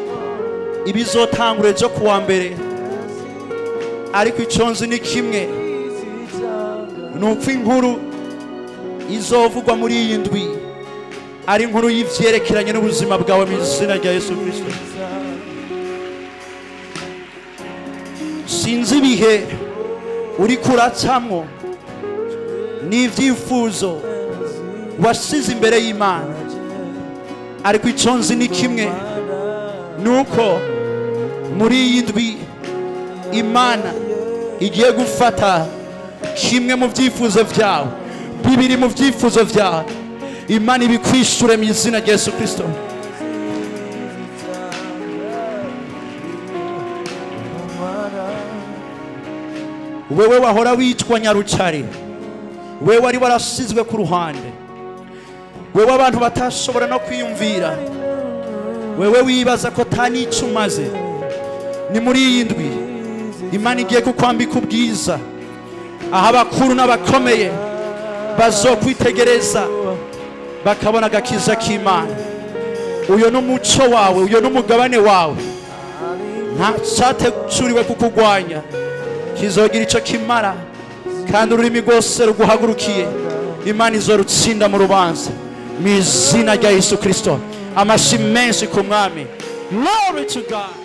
ibizotangura ejo kuwa mbere, ariko icyo nzi ni kimwe, ni uko inkuru izovugwa muri iyi ndwi Ari inkuru y'ivyerekeranye n'ubuzima bwawe mu izina rya Yesu Kristo. Sinzi ibihe uriko uracamwo n'ivyifuzo wasize imbere y'Imana, ariko ico nzi ni kimwe, nuko muri iyi ndwi Imana igiye gufata kimwe mu vyifuzo vyawe, bibiri mu vyifuzo vyawe, Imana ibikwishure mu izina rya Yesu Kristo. Wewe wahora witwa Nyarucari, wewe wari warasizwe ku ruhande, wewe abantu batashobora no kwiyumvira, wewe wibaza ko tanico umaze, ni muri iyi ndwi Imana igiye kukwambika ubwiza, aho abakuru n'abakomeye bazokwitegereza bakabona agakiza k'Imana. Uyo n'umuco wawe, uyo n'umugabane wawe, nta cyateguriwe kukugwanya kizogira ico kimara, kandi ururimi rwose ruguhagurukiye Imana izorutsinda mu rubanza mu izina rya Yesu Kristo. Amashyi menshi ku Mwami. Glory to God.